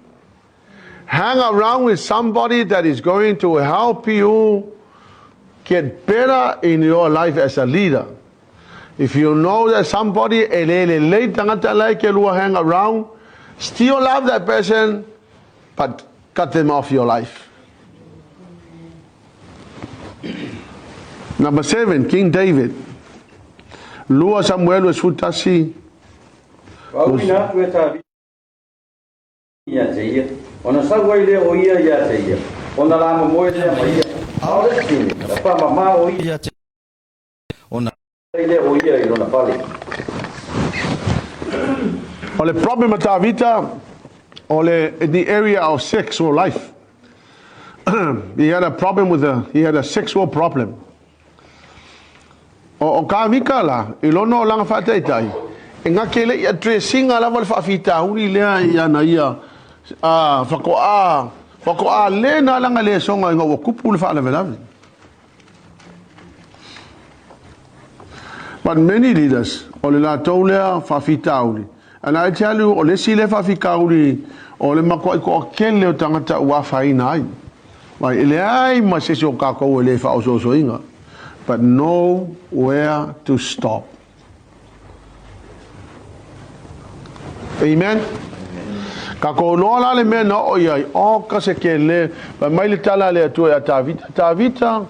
Hang around with somebody that is going to help you get better in your life as a leader. If you know that somebody e le lelei tagata la e ke lua hang around, still love that person, but cut them off your life. Number 7, King David. Lua Samuelu e 11. Faauuina atu e Tavita ia te ia, ona sau ai lea o ia ia te ia, ona la momoe lea ma ia, a o le sini, na pāmamā o ia Ia te ona. ai lea o ia i lona fale. O le problem a Tavita, o le in the area of sexual life. He had a problem with a, he had a sexual problem. O, o Kavika la, i lona olaga faataitai, e gake le i address ina lava le faafitauli lea i ana ia a, faatoa, faatoa le na laga lesoga ina ua tupu le faalavelave. But many leaders, o le latou lea faafitauli, and I tell you, o le isi lea faafitauli, o le matuai toatele o tagata ua afaina ai. Mai, e leai ma se isi o tatou e le faaosoosoina, but know where to stop. Amen. Tatou iloa la le mea na oo i ai, o ka se ke le, fai mai le tala a le Atua ia Tavita, Tavita,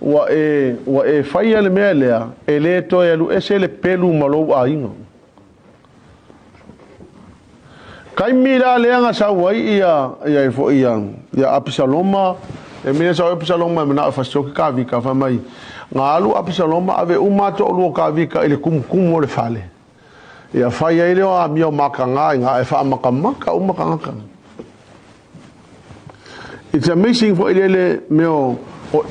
ua e, ua e faia le mea lea, e le toe alu ese le pelu ma lou aiga. Taimi la lea na sau ai ia, ia, ia, ia Apisaloma E mea sa o Apisaloma e manao e fasioki Kavika, fai mai, na alu Apisaloma ave uma a toalua o Kavika i le kumukumu o le fale. Ia fai ai lea o amio makaga i na e faamakamaka uma tagata. It's amazing foi lele mea o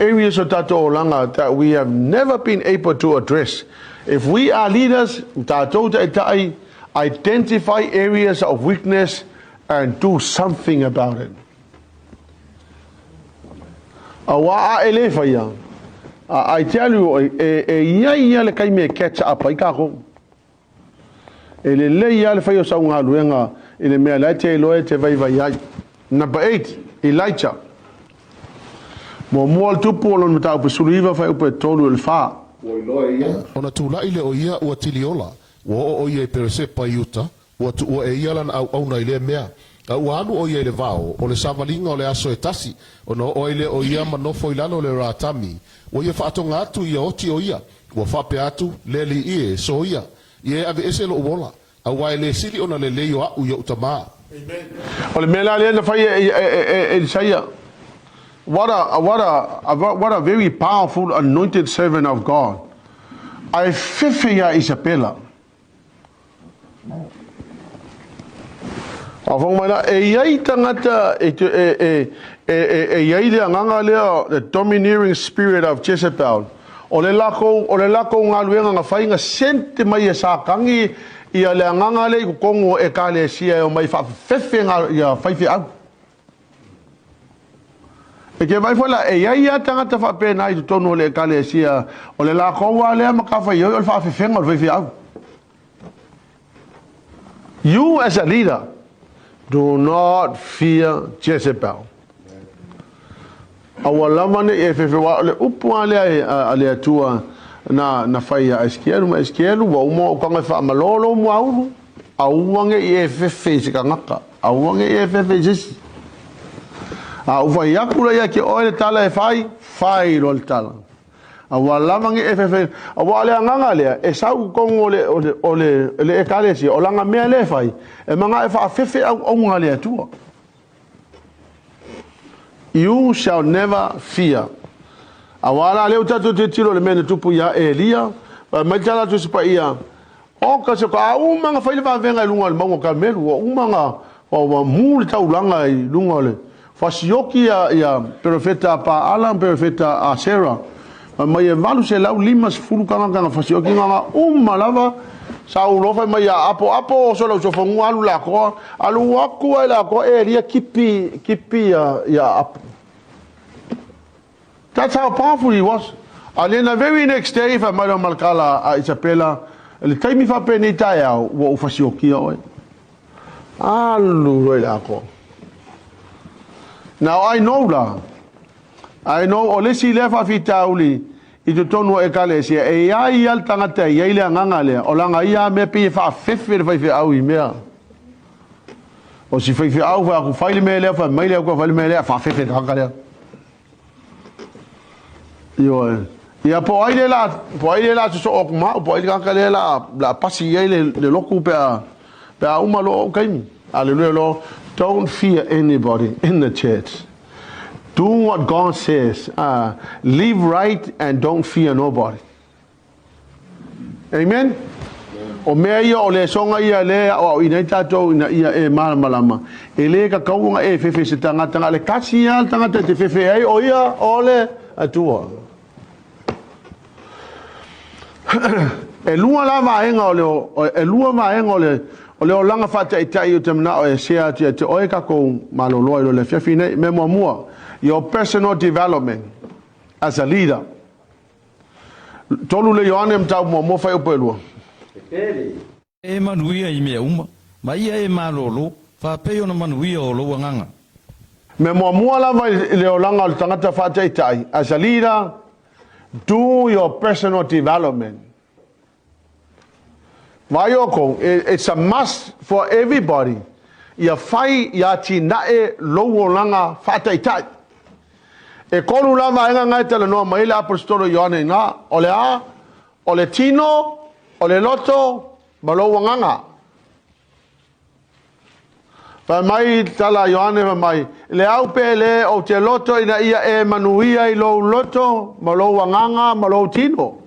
areas o tatou olaga that we have never been able to address. If we are leaders, tatou taitai, identify areas of weakness and do something about it. Auā a e le faia, I tell you, e i ai ia le taimi e catch up ai tatou. E lelei lava le fai o sau galuega i le mea la e te iloa e te vaivai ai. Number 8, Elijah. Muamua o le tupu o lona mataupu 19 fuaiupu e 3 i le 4. Ua iloa e ia. Ona tulai lea o ia ua tiliola, ua oo o ia i Peresepa i uta, ua tuua e ia lana auauna i lea mea. A ua alu o ia i le vao, o le savaliga o le aso e tasi, ona oo ai lea o ia ma nofo i lalo o le ratami, ua ia faatoga atu ia oti o ia, Ua faapea atu, Le Alii e, soia, ia e aveese loʻu ola, auā e le sili ona lelei o aʻu i oʻu tamā. O le mea la lea na fai e Elisaia, What a, what a, what a very powerful anointed servant of God. Ae fefe iā Isapela. Faafofoga mai la, e i ai tagata e, e, e, e, e, e i ai le agaga lea, the domineering spirit of Jezebel. O le lakou, o le lakou galuega na fai na sente mai e Satani ia le agaga lea i totonu o Ekalesia e omai faafefefe ia faifeau. E te vaai foi la, e i ai lava tagata faapena i totonu o le Ekalesia, o le lakou lava lea matafaioi o le faafefega o le faifeau. You as a leader, do not fear Jezebel. Aua lava ne i e fefe, aua o le upu lava lea a le Atua na, na fai ia Esekielu ma Esekielu, ua uma ou taga e faamalō lou muaulu, aua ne i e fefe i se tagata, aua ne i e fefe i se isi. A ou fai atu la ia te oe le tala e fai, fai loa le tala. Aua lava ne i e fefe, aua o le agaga lea, e sau i totonu o le, o le, o le, le Ekalesia, o lana mea lea e fai, e manao e faafefe auauna a le Atua. You shall never fear. Aua la lea ua tatou tilotilo i le mea na tupu iā Elia, fai mai le tala a Tusi Paia, O ka se a uma na fai le vavega i luga o le mauga o Karmelu, ua uma na ua mu le taulaga i luga o le fasioki ia ia perofeta a Paala ma perofeta a Asera. Fai mai e 850 tagata na fasioki na na uma lava sa ulo fai mai ia apo apo oso le usofonua alu le atoa alu atu ai le atoa Elia kipi kipi ia ia apo. That's how powerful he was. And then the very next day fai mai loa ma le tala a Isapela, le taimi faapenei taeao ua ou fasiokia oe. Alu loa i le atoa. Now I know la, I know o le isi lea faafitauli i totonu o Ekalesia, e i ai ia le tagata e i ai le agaga lea, o lana ia mea pei e faafefe le faifeau i mea. O si faifeau fai atu fai le mea lea, fai mai le atu fai le mea lea, faafefe le tagata lea. Ioe. Ia po o ai lea la, po o ai lea la sosoo atu ma au, po o ai le tagata lea la, la pasi i ai le, le lotu pe a, pe a uma loa ou taimi. Hallelujah, Lord. Don't fear anybody in the church. Do what God says. Live right and don't fear nobody. Amen? O mea ia, o lesoga ia lea e aoaoina ai tatou ina ia e malamalama, e le tatau ona e fefe i se tagata, na o le tasi lava le tagata e te fefe ai, o ia o le Atua. E lua la vaega o le, e lua vaega o le, o le olaga faataitai ou te manao e share atu ia te oe tatou malolo ai loa i le afiafi nei. Mea muamua, your personal development as a leader. 3 le Ioane mataupu muamua fuaiupu e 2. E manuia i mea uma, ma ia e malōlō, faapei ona manuia o lou agaga. Mea muamua lava i le olaga o le tagata faataitai, as a leader, do your personal development. Vaai outou, it's a must for everybody ia fai, ia atinae lou olaga faataitai. E kolu la vaega na e talanoa mai ai le Aposetolo Ioane i ina, o le a? O le tino, o le loto, ma lou agaga. Fai mai tala a Ioane fai mai, Le au pele ou te loto ina ia e manuia i lou loto ma lou agaga ma lou tino.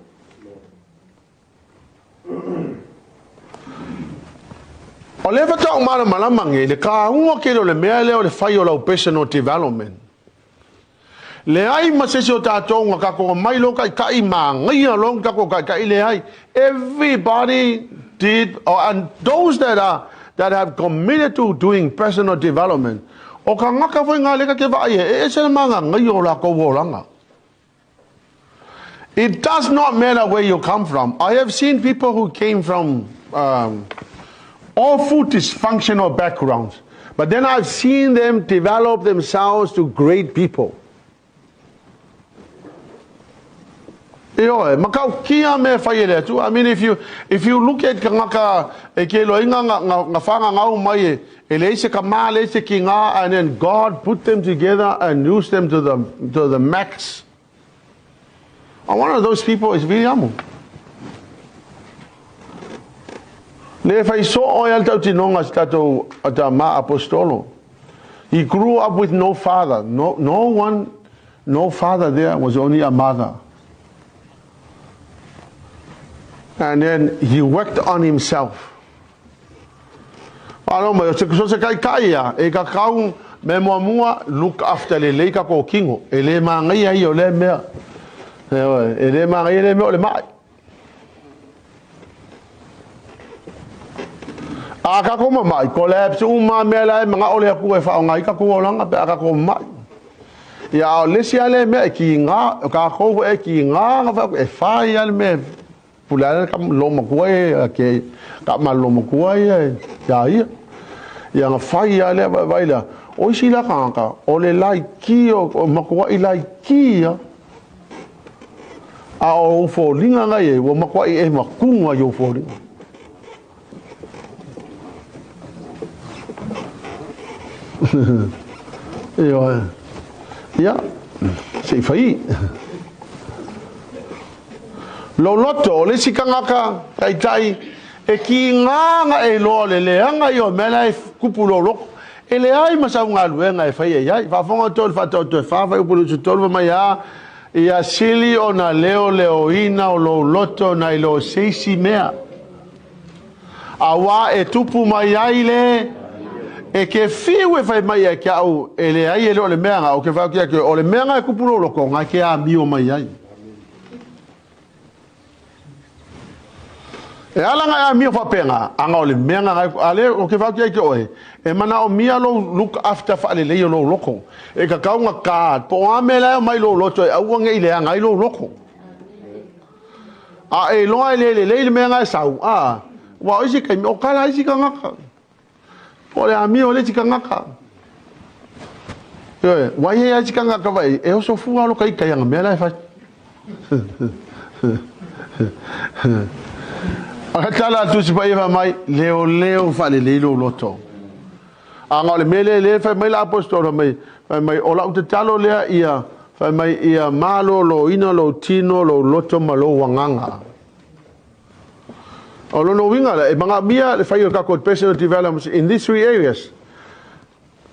O lea faatoa ou malamalama nei, le taua tele o le mea lea o le fai o lau personal development. Leai ma se isi o tatou na tatou omai loa taitai manaia loa ni tatou taitai, leai. Everybody did, oh, and those that are that have committed to doing personal development, o tagata foi na lea ta te vaai e ese le magagaia o latou olaga. It does not matter where you come from. I have seen people who came from awful dysfunctional backgrounds, but then I've seen them develop themselves to great people. Ioe, matautia mea e fai e le Atua. I mean, if you look at tagata e ke loa nga, nga, nga whangangau mai e, e leai se tama, leai se tina, and then God put them together and used them to the max. And one of those people is Viliamu. Le fai so o e al tautinoga si tatou tama apostolo. He grew up with no father. No, no one, no father there, was only a mother. And then he worked on himself. Alo mai, o se so se kai kai ia, e ka kau me mua mua, look after le lei ka ko kingo. E le māngai ai o le mea. E le māngai le mea o le mai. A ka ko mamai, collapse uma mea la e mga o le aku e whaonga i ka ko olanga pe a ka ko mamai. Ia a o le isi lea mea e ki ngā, o kākou e ki ngā nga wha, e whai a le mea pule ala ka lo makua e ke ka ma lo makua ia ia ia. Ia nga whai a lea vai vai lea. O isi la kangaka, o le lai ki o, o makua i lai ki ia. A o foliga ngai e, ua makuaʻi e makuga i ou foliga. Ioe. Ia, se i fai. Lou loto, o le isi tagata taitai e kiga e iloa le leaga ia o mea la e kupu lou loto. E leai ma sau galuega e fai ai ai. Faafofoga outou i le faataoto e fa fuaiupu 23 fai mai a, ia sili ona leoleoina o lou loto nai lo se isi mea. Auā e tupu mai ai le e ke fiu e fai mai ai ke au e leai e le o le mea nga o ke whai ki o le mea nga e kupu lou loto nga ke amio mai ai. E ala nga e amio whapenga, anga o le mea nga ngai, a le o ke whai ki oe, e mana o mia lou look after whaalelei o lou loko. E kakau nga card, po o a mea lai o mai lou loto e aua nge i lea ngai lou loko. A e loa e le lelei le mea nga e sau, a, wa o isi kaimi, o kala isi kangaka. Po o le amio o le isi kangaka. Ioe, wai e isi kangaka vai, e oso fua lo kai kai anga mea lai fai. A tala atu si pa eva mai, leo leo fa le lelo loto. A ngā le mele le fai mai la apostolo mai, fai mai o lau te talo lea ia, fai mai ia malo lo ina lo tino lo loto ma lo wanganga. O lona uiga la, e manaomia le fai o tatou personal development in these three areas.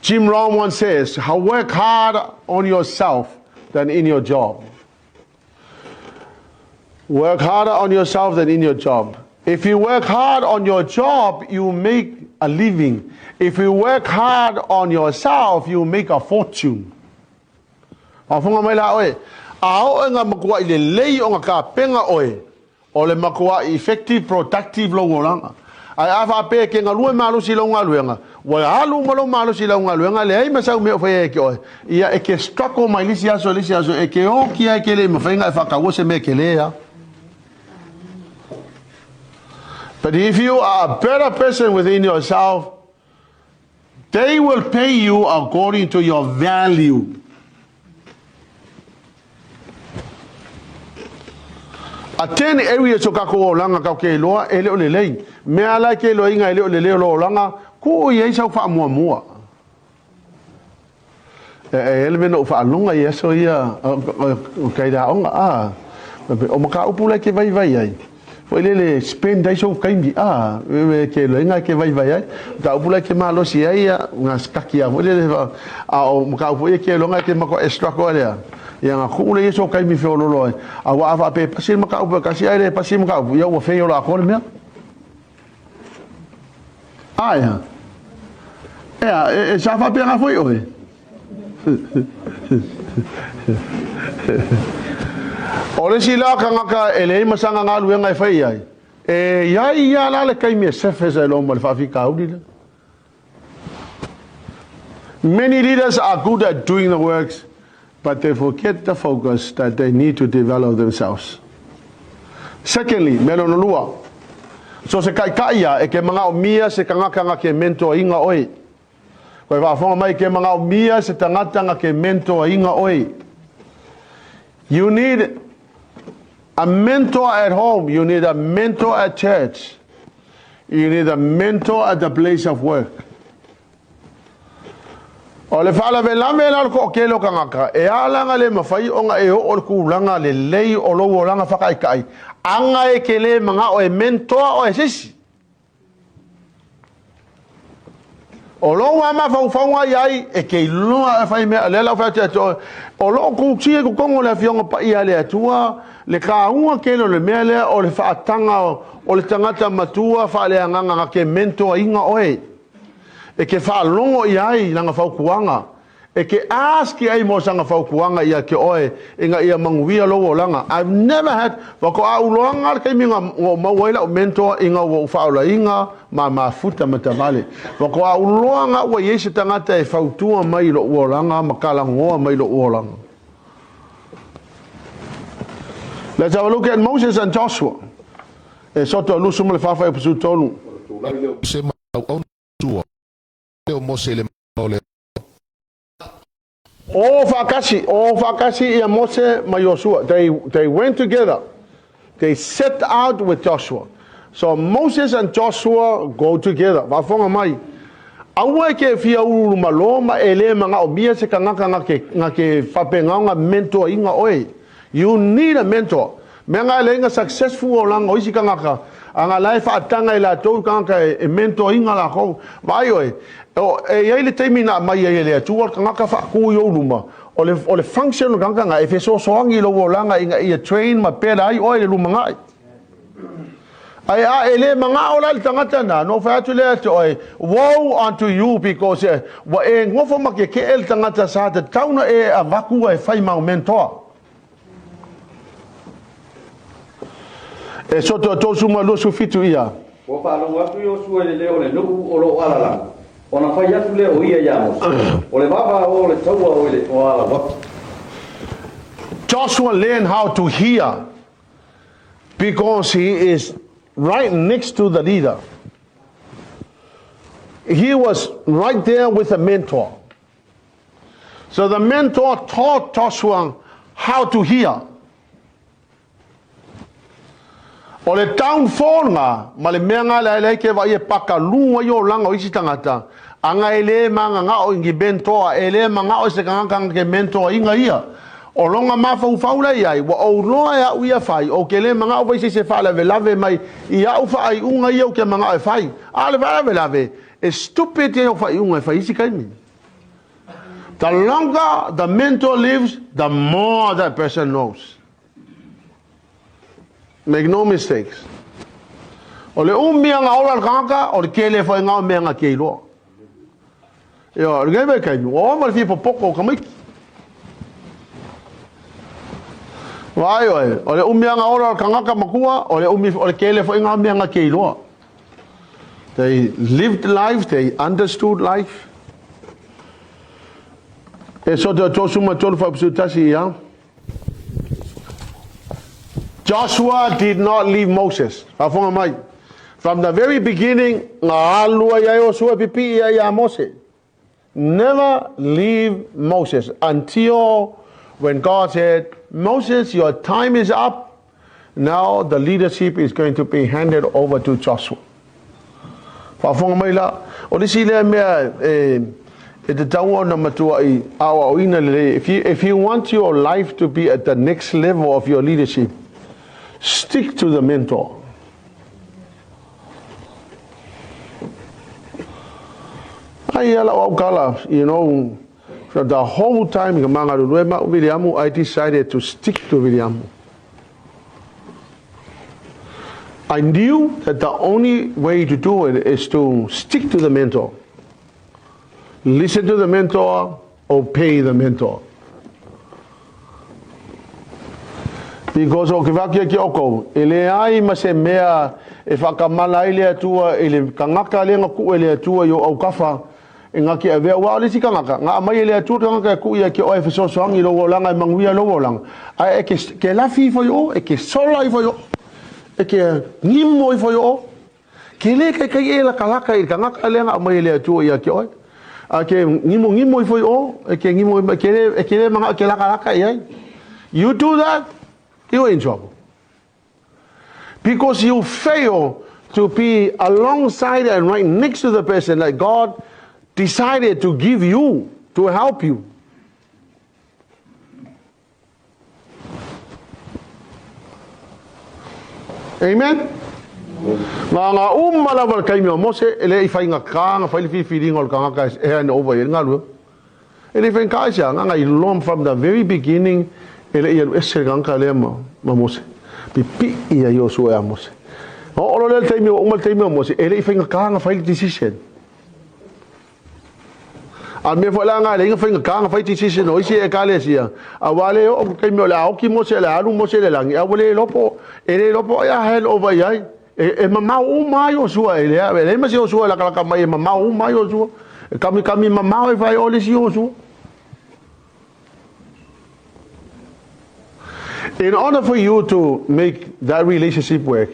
Jim Rohn once says, how work hard on yourself than in your job. Work harder on yourself than in your job. If you work hard on your job, you make a living. If you work hard on yourself, you make a fortune. Faafofoga mai la oe, a oo e nga makuaʻi lelei o nga kapega oe, o le makuaʻi effective, productive lou olaga. Ae a faapea e ke galue malosi i lau galuega, ua alu uma lou malosi i lau galuega, leai ma sau mea o faia e ke oe, ia e ke struggle mai le isi aso i le isi aso, e ke oki ai ke le i mafai ona e faataua se mea kele a. But if you are a better person within yourself, they will pay you according to your value. A 10 areas o kakou olaga kau ke iloa e le o lelei. Mea ala e ke iloaina e le o lelei o lo olaga, kuu i ai sau faamuamua. E e ele mea na ou faaloga i aso ia o kai aoga, a o mataupu la e te vaivai ai. Foi lele spend ai sou taimi, a, e ke loiga e ke vaivai ai. Mataupu la e ke malosi ai, ia, ga stuck ia foi lele, a o mataupu foi e ke loga e ke matua e struggle ai lea. Ia ga tuu lea ia sou taimi feololo ai. Aua a faapea e pasi le mataupu e tasi ae le pasi le mataupu, ia ua fail atoa le mea. A ea? Ea, e, e sa faapena foi oe. O le isi la tagata e leai ma sana galuega e fai ai, e i ai ia la le taimi e surface ai loa ma le faafitauli lea. Many leaders are good at doing the works, but they forget the focus that they need to develop themselves. Secondly, mea lona lua, so se taitai ia e ke manaomia se tagata na ke mentor inga oe. Koe faafofoga mai ke manaomia se tagata na ke mentor inga oe. You need a mentor at home, you need a mentor at church. You need a mentor at the place of work. O le faalavelave la o le toatele o tagata, e ala ona le mafai ona e oo i le tulaga lelei o lou olaga faataitai, aga e te le manao e mentor oe e se isi. O lou lava mafaufauga i ai, e te iloa e fai mea, o lea la ua fai atu ia te oe, o lo o kutia i totonu o le Afioga Paia a le Atua le taua tele o le mea lea o le faataga o le tagata matua faaleagaga na te mentor-ina oe. E te faalogo i ai i lana fautuaga, e te ask i ai mo sana fautuaga ia te oe ina ia manuia lou olaga. I've never had, faatoa ou iloaga le taimi na ou maua ai lau mentor ina ua ou faaolaina ma mafuta ma tavale. Faatoa ou iloaga ua i ai se tagata e fautua mai i lou olaga ma talanoa mai i lou olaga. Let's have a look at Moses and Joshua. Esoto 24 fuaiupu 13. Se ma auauna tua o Mose i le mana o le O faatasi, o faatasi ia Mose ma Iosua. They went together. They set out with Joshua. So Moses and Joshua go together. Faafofoga mai. Aua e ke fia uluulu malo ma e le manaomia se tagata na ke, na ke faapena ona mentor ina oe. You need a mentor. Mea na e leai na successful olaga o isi tagata, a na la e faataga e latou tagata e mentor ina lakou. Vaai oe, o, e i ai le taimi na aumai ai e le Atua le tagata faatu i ou luma, o le, o le function o le tagata na, e fesoasoani i lou olaga ina ia train ma pela ai oe i le lumanai. Ae a e le manao la i le tagata na, ona ou fai atu lea ia te oe, Woe unto you, because ua e nofo ma ke keʻe le tagata sa tatau na e avatu e fai mau mentor. Esoto 32 ia. Ua faalogo atu Iosua i le leo o le nuu o lo o alalaga, ona fai atu lea o ia iā Mose, O le vavao o le taua o i le o alauapi. Joshua learned how to hear because he is right next to the leader. He was right there with the mentor. So the mentor taught Joshua how to hear. O le downfall nga, ma le mea nga le ai ke vai e pakalu ai o langa o isi tangata, anga e le mangangao i ngi mentor, e le mangao se kangaka ke mentor inga ia. O lona mafaufau la i ai, ua ou loa e a'u ia fai, ou ke le mana'o fai se isi e faalavelave mai i a'u faaiuga ia ou ke mana'o e fai. A o le faalavelave, e stupid ia o faaiuga e fai isi taimi. The longer the mentor lives, the more that person knows. Make no mistakes. O le umi aga ola le tagata, o le tele foi nga o mea nga ke iloa. Ioe, o lenei vaitaimi, ua ova le fia popoto o tamaiti. Vaai oe, o le umi aga ola o le tagata matua, o le umi, o le tele foi nga o mea nga ke iloa. They lived life, they understood life. E soto 33 fuaiupu 11 ia. Joshua did not leave Moses. Faafofoga mai. From the very beginning, na alu ai a Iosua e pipii ai iā Mose. Never leave Moses until when God said, Moses, your time is up. Now the leadership is going to be handed over to Joshua. Faafofoga mai la, o le isi lea mea e, e tatau ona matuai aoaoina lelei, if you want your life to be at the next level of your leadership, stick to the mentor. Ai ia lau aukala, you know, for the whole time ka magalulue ma Viliamu, I decided to stick to Viliamu. I knew that the only way to do it is to stick to the mentor. Listen to the mentor, obey the mentor. Because o ke whakia ki oko, e le ai ma se mea e whakamana ai le atua i le kangaka le nga ku e le atua i o aukafa e nga ki avea ua o le si kangaka, nga amai e le atua kangaka e ku ia ki oe fesoasoangi lo olanga e manguia lo olanga. Ai e ke, ke lafi ifo i o, e ke sola ifo i o, e ke ngimo ifo i o. Ke le kaikai e lakalaka i le kangaka lea na aumai e le Atua ia te oe. A ke ngimongimo ifo i o, e ke ngimo e ke le e ke le manga ke lakalaka i ai. You do that, you're in trouble. Because you fail to be alongside and right next to the person that God decided to give you to help you. Amen. Ngā ngā uma lava le taimi o Mose, e le i whai ngā kānga, whai le whiwhiringa o le kangaka e hand over i le ngalua. E le i whai ngā ese, ngā ngā i long from the very beginning, e le i alu ese le kangaka lea ma, ma Mose. Pipi ia Iosua e a Mose. O olo lea le taimi o uma le taimi o Mose, e le i whai ngā kānga, whai le decision. A mea foi la nga le inga whainga kānga whai decision o isi ekalesia. A wā le o kei mea o le aoki Mose le alu Mose le langi. A ua le lopo, e le lopo ai a hand over i ai. E, e mamao uma ai Iosua e lea. E le ma se Iosua e lakalaka mai e mamao uma ai Iosua. E kami kami mamao e whai o le si Iosua. In order for you to make that relationship work,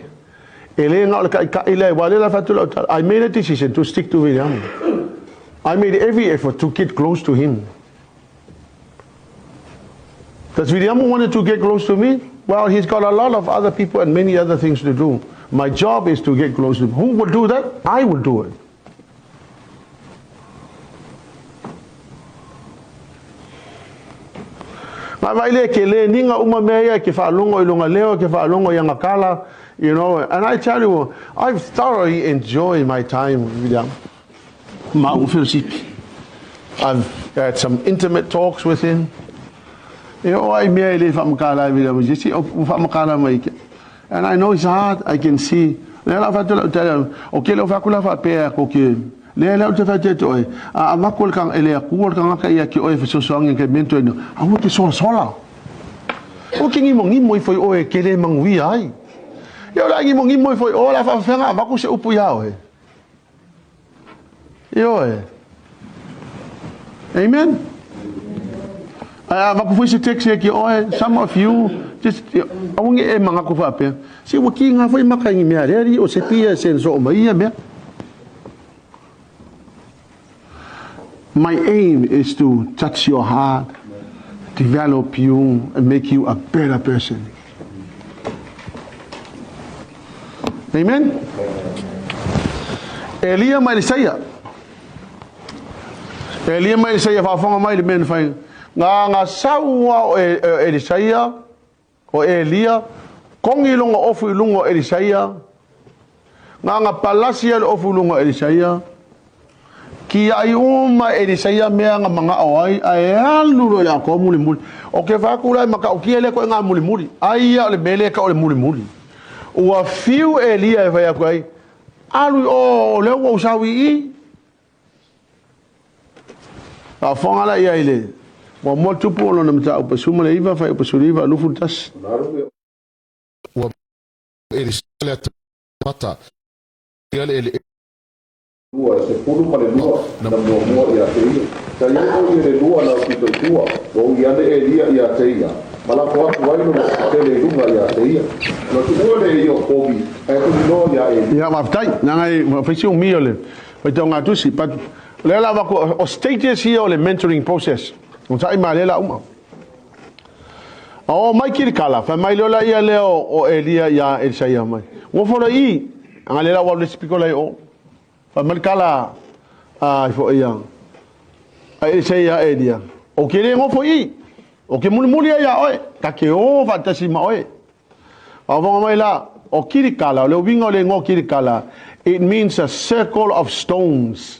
e le nga o le kaʻikaʻi lea, ua le la fatu lau tala. I made a decision to stick to William. I made every effort to get close to him. Does William wanted to get close to me? Well, he's got a lot of other people and many other things to do. My job is to get close to him. Who will do that? I will do it. Ngai vai le ke le ninga uma mea ia ke whaalongo i lunga leo, ke whaalongo i anga kala, you know. And I tell you, I've thoroughly enjoyed my time with William. Ma'u Fellowship. I've had some intimate talks with him. E o ai mea e le whaamakala ai William, jesi o whaamakala mai ke. And I know his heart, I can see. Lea la whatu lau tala, o ke leo whaku la whapea ko ke, lea lea o te whatu atu oe, a avaku le kanga, e le akua le kangaka ia ki oe whesosoangi ke mento ino, a ua te sola sola. O ke ngimo ngimo i foi oe ke le manguia ai. Ia o la ngimo ngimo i foi oe la whawhenga avaku se upu ia oe. Ioe. Amen. Ai a vaku foi se text e ki oe, some of you just awangi e manga ku faapea. Se ua ki ngā foi maka ngi mea reari o se pia se so mai ia mea. My aim is to touch your heart, develop you and make you a better person. Amen. Elia ma Elisaia. Elia ma Elisaia faafofoga mai le mea na fai. Ngā ngā saua o e, e, Elisaia, o Elia, kongi longa ofu i lunga o Elisaia, ngā ngā palasi le ofu i lunga o Elisaia, ki ai uma Elisaia mea nga mangao ai, ae alu lo le akoa muli muli. O ke whakula e makau kia le koe ngā muli muli. Ai ia o le mele ka o le muli muli. Ua fiu Elia e whai aku ai, alu i o leo ua usau i i. Faafofoga la ia i le muamua tupu o lona mataupu 19 fuaiupu 19 21. Ua elisa le atamata ia le eleele. 22 na muamua ia te ia. Sa i ai foi i le lua na pito i tua, ua ui ane Elia ia te ia, ma lafo atu ai lona tele i luga ia te ia. Ona tuua lea ia o Kobi, ae tuliloa ia Elia. Ia, faafetai. Leaga e fai si umi o le faitauga tusi, but o lea la avatu, o stages ia o le mentoring process. O sa'i ma lea la uma. A oo mai Kilikala, fai mai loa ia lea o Elia ia Elisaia mai. Ua fola i, anga le la ua le sipiko lai o. Fai mai kala a ifo ia. A Elisaia Elia. O ke le ngofo i. O ke mulimuli ai ia oe. Ta ke o faatasi ma oe. Faafofoga mai la, o Kilikala, o le uiga o le igoa o Kilikala, it means a circle of stones.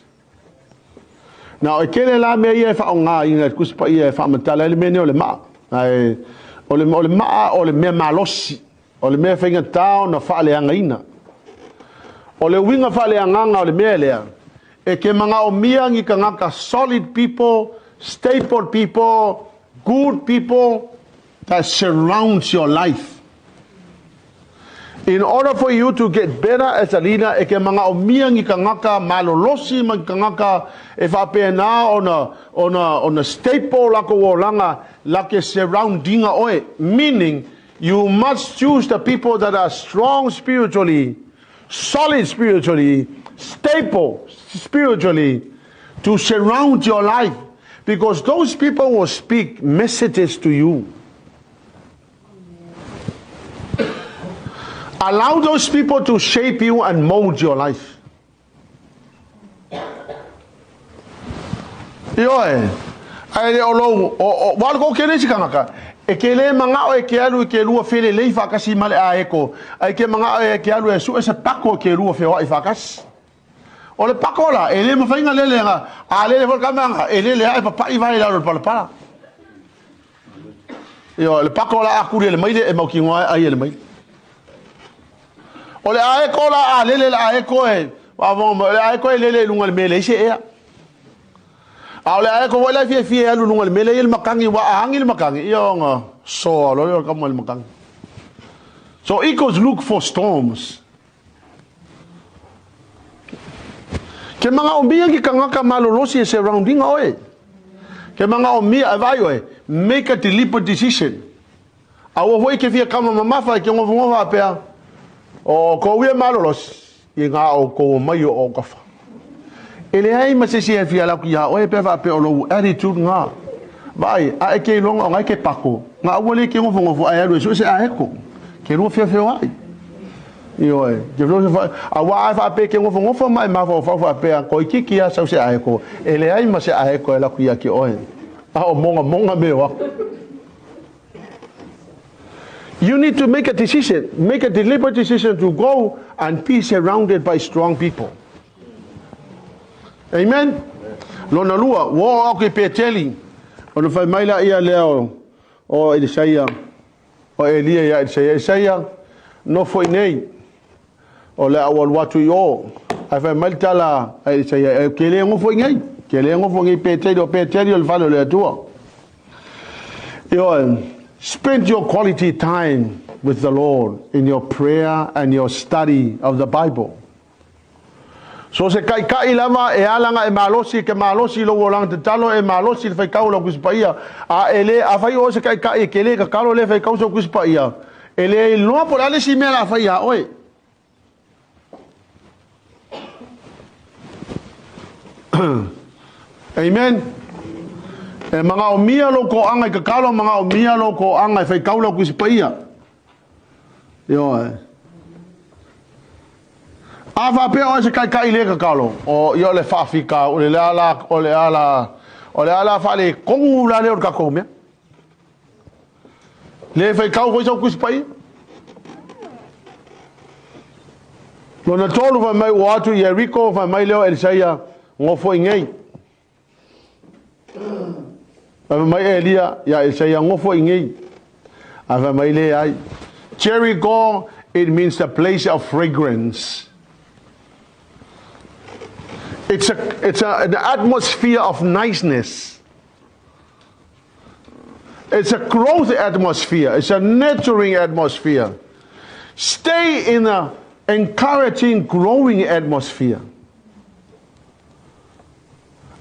Na e tele la mea ia e faaaogaina e le Tusi Paia e faamatala ai le mea lenei o le maa. Ae o le, o le maa o le mea malosi, o le mea e faigata ona faaleagaina. O le uiga faaleagaga o le mea lea, e te manaomia ni tagata solid people, stable people, good people that surrounds your life. In order for you to get better as a leader, e ke manaomia ni tagata malolosi ma ni tagata e faapena ona ona ona staple lakou olaga la ke surrounding oe. Meaning, you must choose the people that are strong spiritually, solid spiritually, stable spiritually, to surround your life. Because those people will speak messages to you. Allow those people to shape you and mold your life. Ioe, ae le o lou, o, o, wa le ke le isi kanaka, e ke le mangao e ke alu i ke lua felelei faatasi ma le aeko, ae ke mangao e ke alu e sue se pako e ke lua feoai faatasi. O le pako la, e le mafai ona lele aga, a lele foi le tama aga, e lele lava e papai vae i lalo o le palapala. Ioe, le pako la a kuli e le maile, e mautinoa e ai e le maile. O le aeko la a lele le aeko e, faafofoga mai, o le aeko e lele i luga o le mea e leai se ea. A o le aeko foi la e fiafia e alu i luga o le mea lea e i ai le matagi, aua a agi le matagi, ia ona soa loa lea o le tama i le matagi. So eagles look for storms. Ke manaomia ke tagata malolosi e surrounding oe. Ke manaomia, e vaai oe, make a deliberate decision. Aua foi ke fia kama mamafa e ke ngofongofa apea, o kou ia malolosi, i ngā o kou mai o o kafa. E leai ma se isi e fia ala atu iā oe pea faapea o lou attitude ngā. Vaai, a e ke iloga o ngai ke pako, ngā aua le ke ngofongofa ae alu e sue se aeko, ke lua feofeoai. Ioe, ke feofeoai, auā a e faapea e ke ngofongofa ma e mafaufau faapea, toeitiiti lava sau se aeko, e leai ma se aeko e alu atu ia te oe, a o mogamoga mea o aku. You need to make a decision, make a deliberate decision to go and be surrounded by strong people. Amen. Lona lua, ua oo atu i Peteli, ona fai mai laia lea o, o Elisaia, o Elia ia Elisaia, Elisaia, nofo i nei, o le a ou alu atu i o. Ae fai mai le tala a Elisaia, e ke le nofo i nei, ke le nofo i nei Peteli, o Peteli o le fale o le Atua. Ioe, spend your quality time with the Lord in your prayer and your study of the Bible. So se kaʻikaʻi lava e ala ana e malosi, e ke malosi i lou olaga tatalo, e malosi i le faitau o lau Tusi Paia. A e le, afai o oe se kaʻikaʻi e ke le tatalo le faitau sou Tusi Paia, e le iloa po o le a le isi mea o le a fai iā oe. Amen. E manaomia lou toaga i tatalo, manaomia lou toaga e faitau lau Tusi Paia. Ioe. A faapea oe se taitai le tatalo, o ia o le faafitauli, o le ala, o le ala, o le ala faaletonu la lea o le tatou mea. Le faitau foi sau Tusi Paia. Lona tolu fai mai ua atu i Ieriko, fai mai lea o Elisaia, nofo i nei. Fai mai Elia ia Elisaia, nofo i nei. Ae fai mai, Leai. Jericho, it means the place of fragrance. It's, a, it's a, an atmosphere of niceness. It's a growth atmosphere. It's a nurturing atmosphere. Stay in a encouraging, growing atmosphere.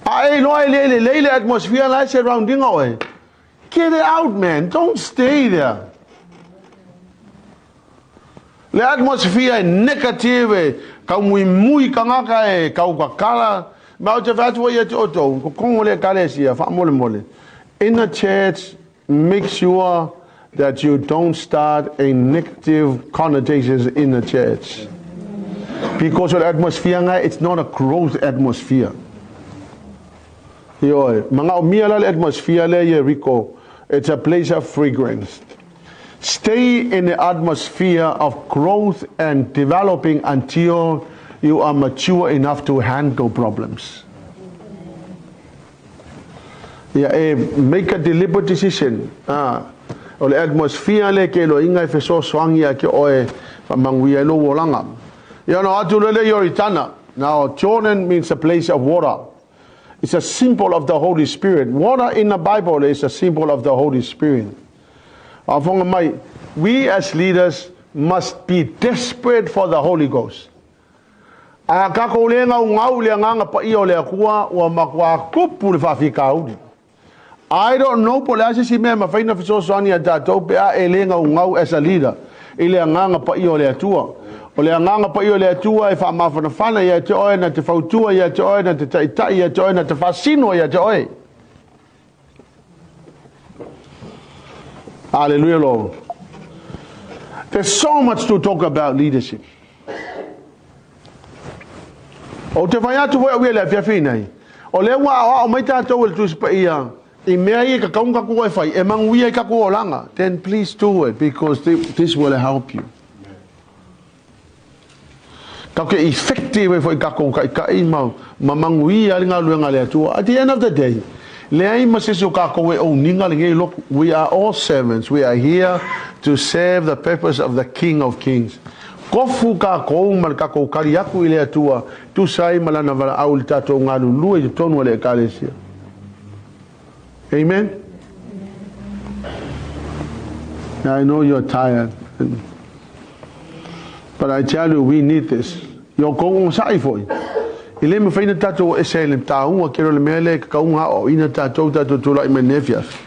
A e iloa e le lelei le atmosphere la e surrounding oe. Get out man, don't stay there. Le atmosphere e negative, e kaumuimui kangaka e kaukakala. Ma ou te fai atu foi ia te outou, ko kongo le ekalesia, faamolemole. In the church, make sure that you don't start a negative connotations in the church. Because o le atmosphere nga, it's not a growth atmosphere. Ioe, manaomia la le atmosphere lea i Ieriko, it's a place of fragrance. Stay in the atmosphere of growth and developing until you are mature enough to handle problems. Ia e make a deliberate decision. O le atmosphere lea e te iloaina e fesoasoani ia te oe faamanuia ai lou olaga. Ia ona o atu loa lea i Ioritana. Now, Jordan means a place of water. It's a symbol of the Holy Spirit. Water in the Bible is a symbol of the Holy Spirit. Faafofoga mai, we as leaders must be desperate for the Holy Ghost. A tatou le gaugau i le Agaga Paia o le Atua, ua matua tupu le faafitauli. I don't know po o le a se isi mea e mafai ona fesoasoani ia tatou pe a e le gaugau as a leader i le Agaga Paia o le Atua. O le Agaga Paia o le Atua e faamafanafana ia te oe, na te fautua ia te oe, na te taitai ia te oe, na te faasino ia te oe. Hallelujah, Lord. There's so much to talk about leadership. Ou te fai atu foi au ia i le afiafi nei, o lea ua aoao mai tatou e le Tusi Paia i mea ia e tatau ona tatou e fai e manuia ai tatou olaga, then please do it because this will help you. Tatou te effective ai foi i tatou taitai ma ma manuia ai le galuega a le Atua. At the end of the day, leai ma se isi o tatou e ouniga lenei lotu. We are all servants, we are here to serve the purpose of the King of Kings. Tofu tatou ma le tatou tali atu i le Atua, tusa ai ma Lana valaau i le tatou galulue i totonu o le Ekalesia. Amen? I know you're tired. But I tell you, we need this. Ia outou onosai foi. E le mafai ona tatou o ese ai le taua tele o le mea lea e tatau ona aoaoina tatou, tatou tulai mai lenei afiafi.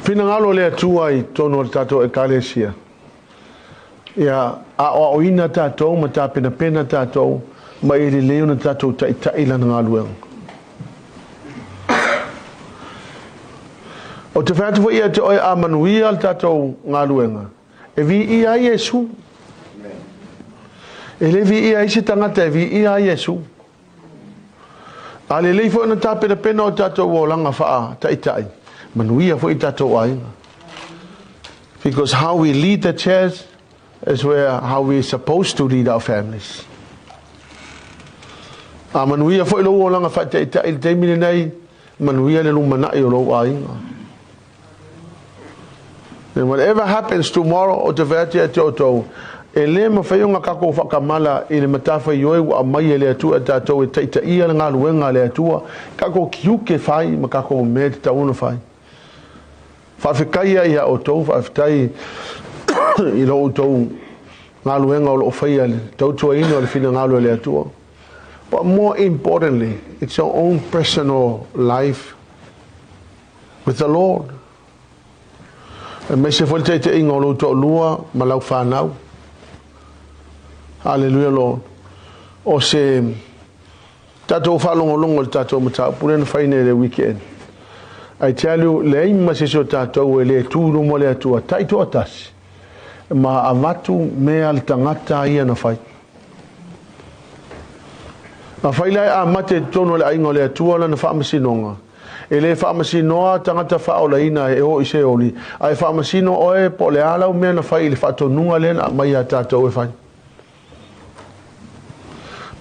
Finagalo le Atua i totonu o le tatou Ekalesia. Ia aoaoina tatou ma tapenapena tatou ma ia lelei ona tatou taitai lana galuega. Ou te fai atu foi ia te oe a manuia le tatou galuega, e viia ai Iesu. E le viia ai se tagata, e viia ai Iesu. A lelei foi ona tapenapena o tatou olaga faataitai, manuia foi tatou aiga. Because how we lead the church is where how we supposed to lead our families. A manuia foi lou olaga faataitai i le taimi lenei, manuia le lumanai o lou aiga. And whatever happens tomorrow, o te whai atu ia te outou, e le mawhai o ngā kako whakamala i le matawhaioi ua aumai e le Atua e tātou e taitaia le galuega a le Atua, kako kiuke whai ma kako mea te tau ona whai. Faafetai ia ia outou, faafetai i lo outou galuega o loo faia le tautuaina o le finagalo e le Atua. But more importantly, it's your own personal life with the Lord. Aemaise foi le taitaiga o lou toalua ma lau fanau. Hallelujah Lord. O se tatou faalogologo i le tatou mataupu lea na fai nei i le weekend. I tell you, leai ma se isi o tatou e le tu i luma o le Atua taitoatasi ma avatu mea le tagata ia na fai. Afai la e amata i totonu o le aiga o le Atua lana faamasinoga, e le faamasinoa tagata faaolaina e o i Seoli, a e faamasino oe po o le a lau mea na fai i le faatonuga lea na aumai ia tatou e fai.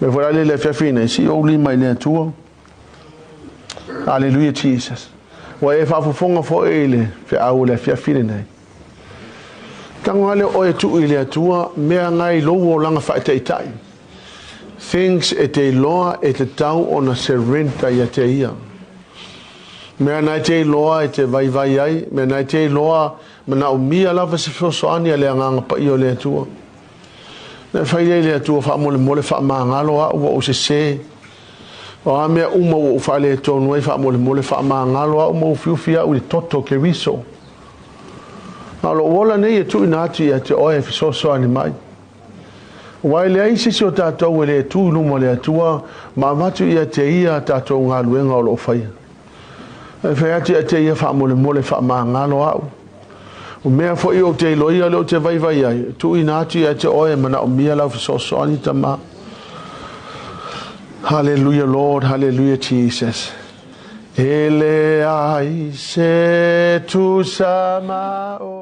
Mea foi la lea i le afiafi nei, sii ou lima i le Atua. Hallelujah Jesus. Ua e faafofoga foi i le feau o le afiafi lenei. Tago lava lea o oe e tuu i le Atua mea na i lou olaga faataitai. Things e te iloa e tatau ona surrender ia te Ia. Mea na e te iloa e te vaivai ai, mea na e te iloa manaomia lava se fesoasoani a le Agaga Paia o le Atua. Na e fai lea i le Atua faamolemole faamagalo au ua ou sese. O a mea uma ua ou faaletonu ai faamolemole faamagalo au ma ufiufi au i le toto o Keriso. A o lou ola nei e tuuina atu ia te oe e fesoasoani mai. Aua e leai se isi o tatou e le tu i luma o le Atua ma avatu ia te Ia a tatou galuega o lo o faia. E fai atu ia te Ia faamolemole faamagalo au. O mea foi ou te iloia o lea ou te vaivai ai, e tuuina atu ia te oe e manaomia lau fesoasoani Tama. Hallelujah Lord, hallelujah Jesus. E leai se tusa ma oe.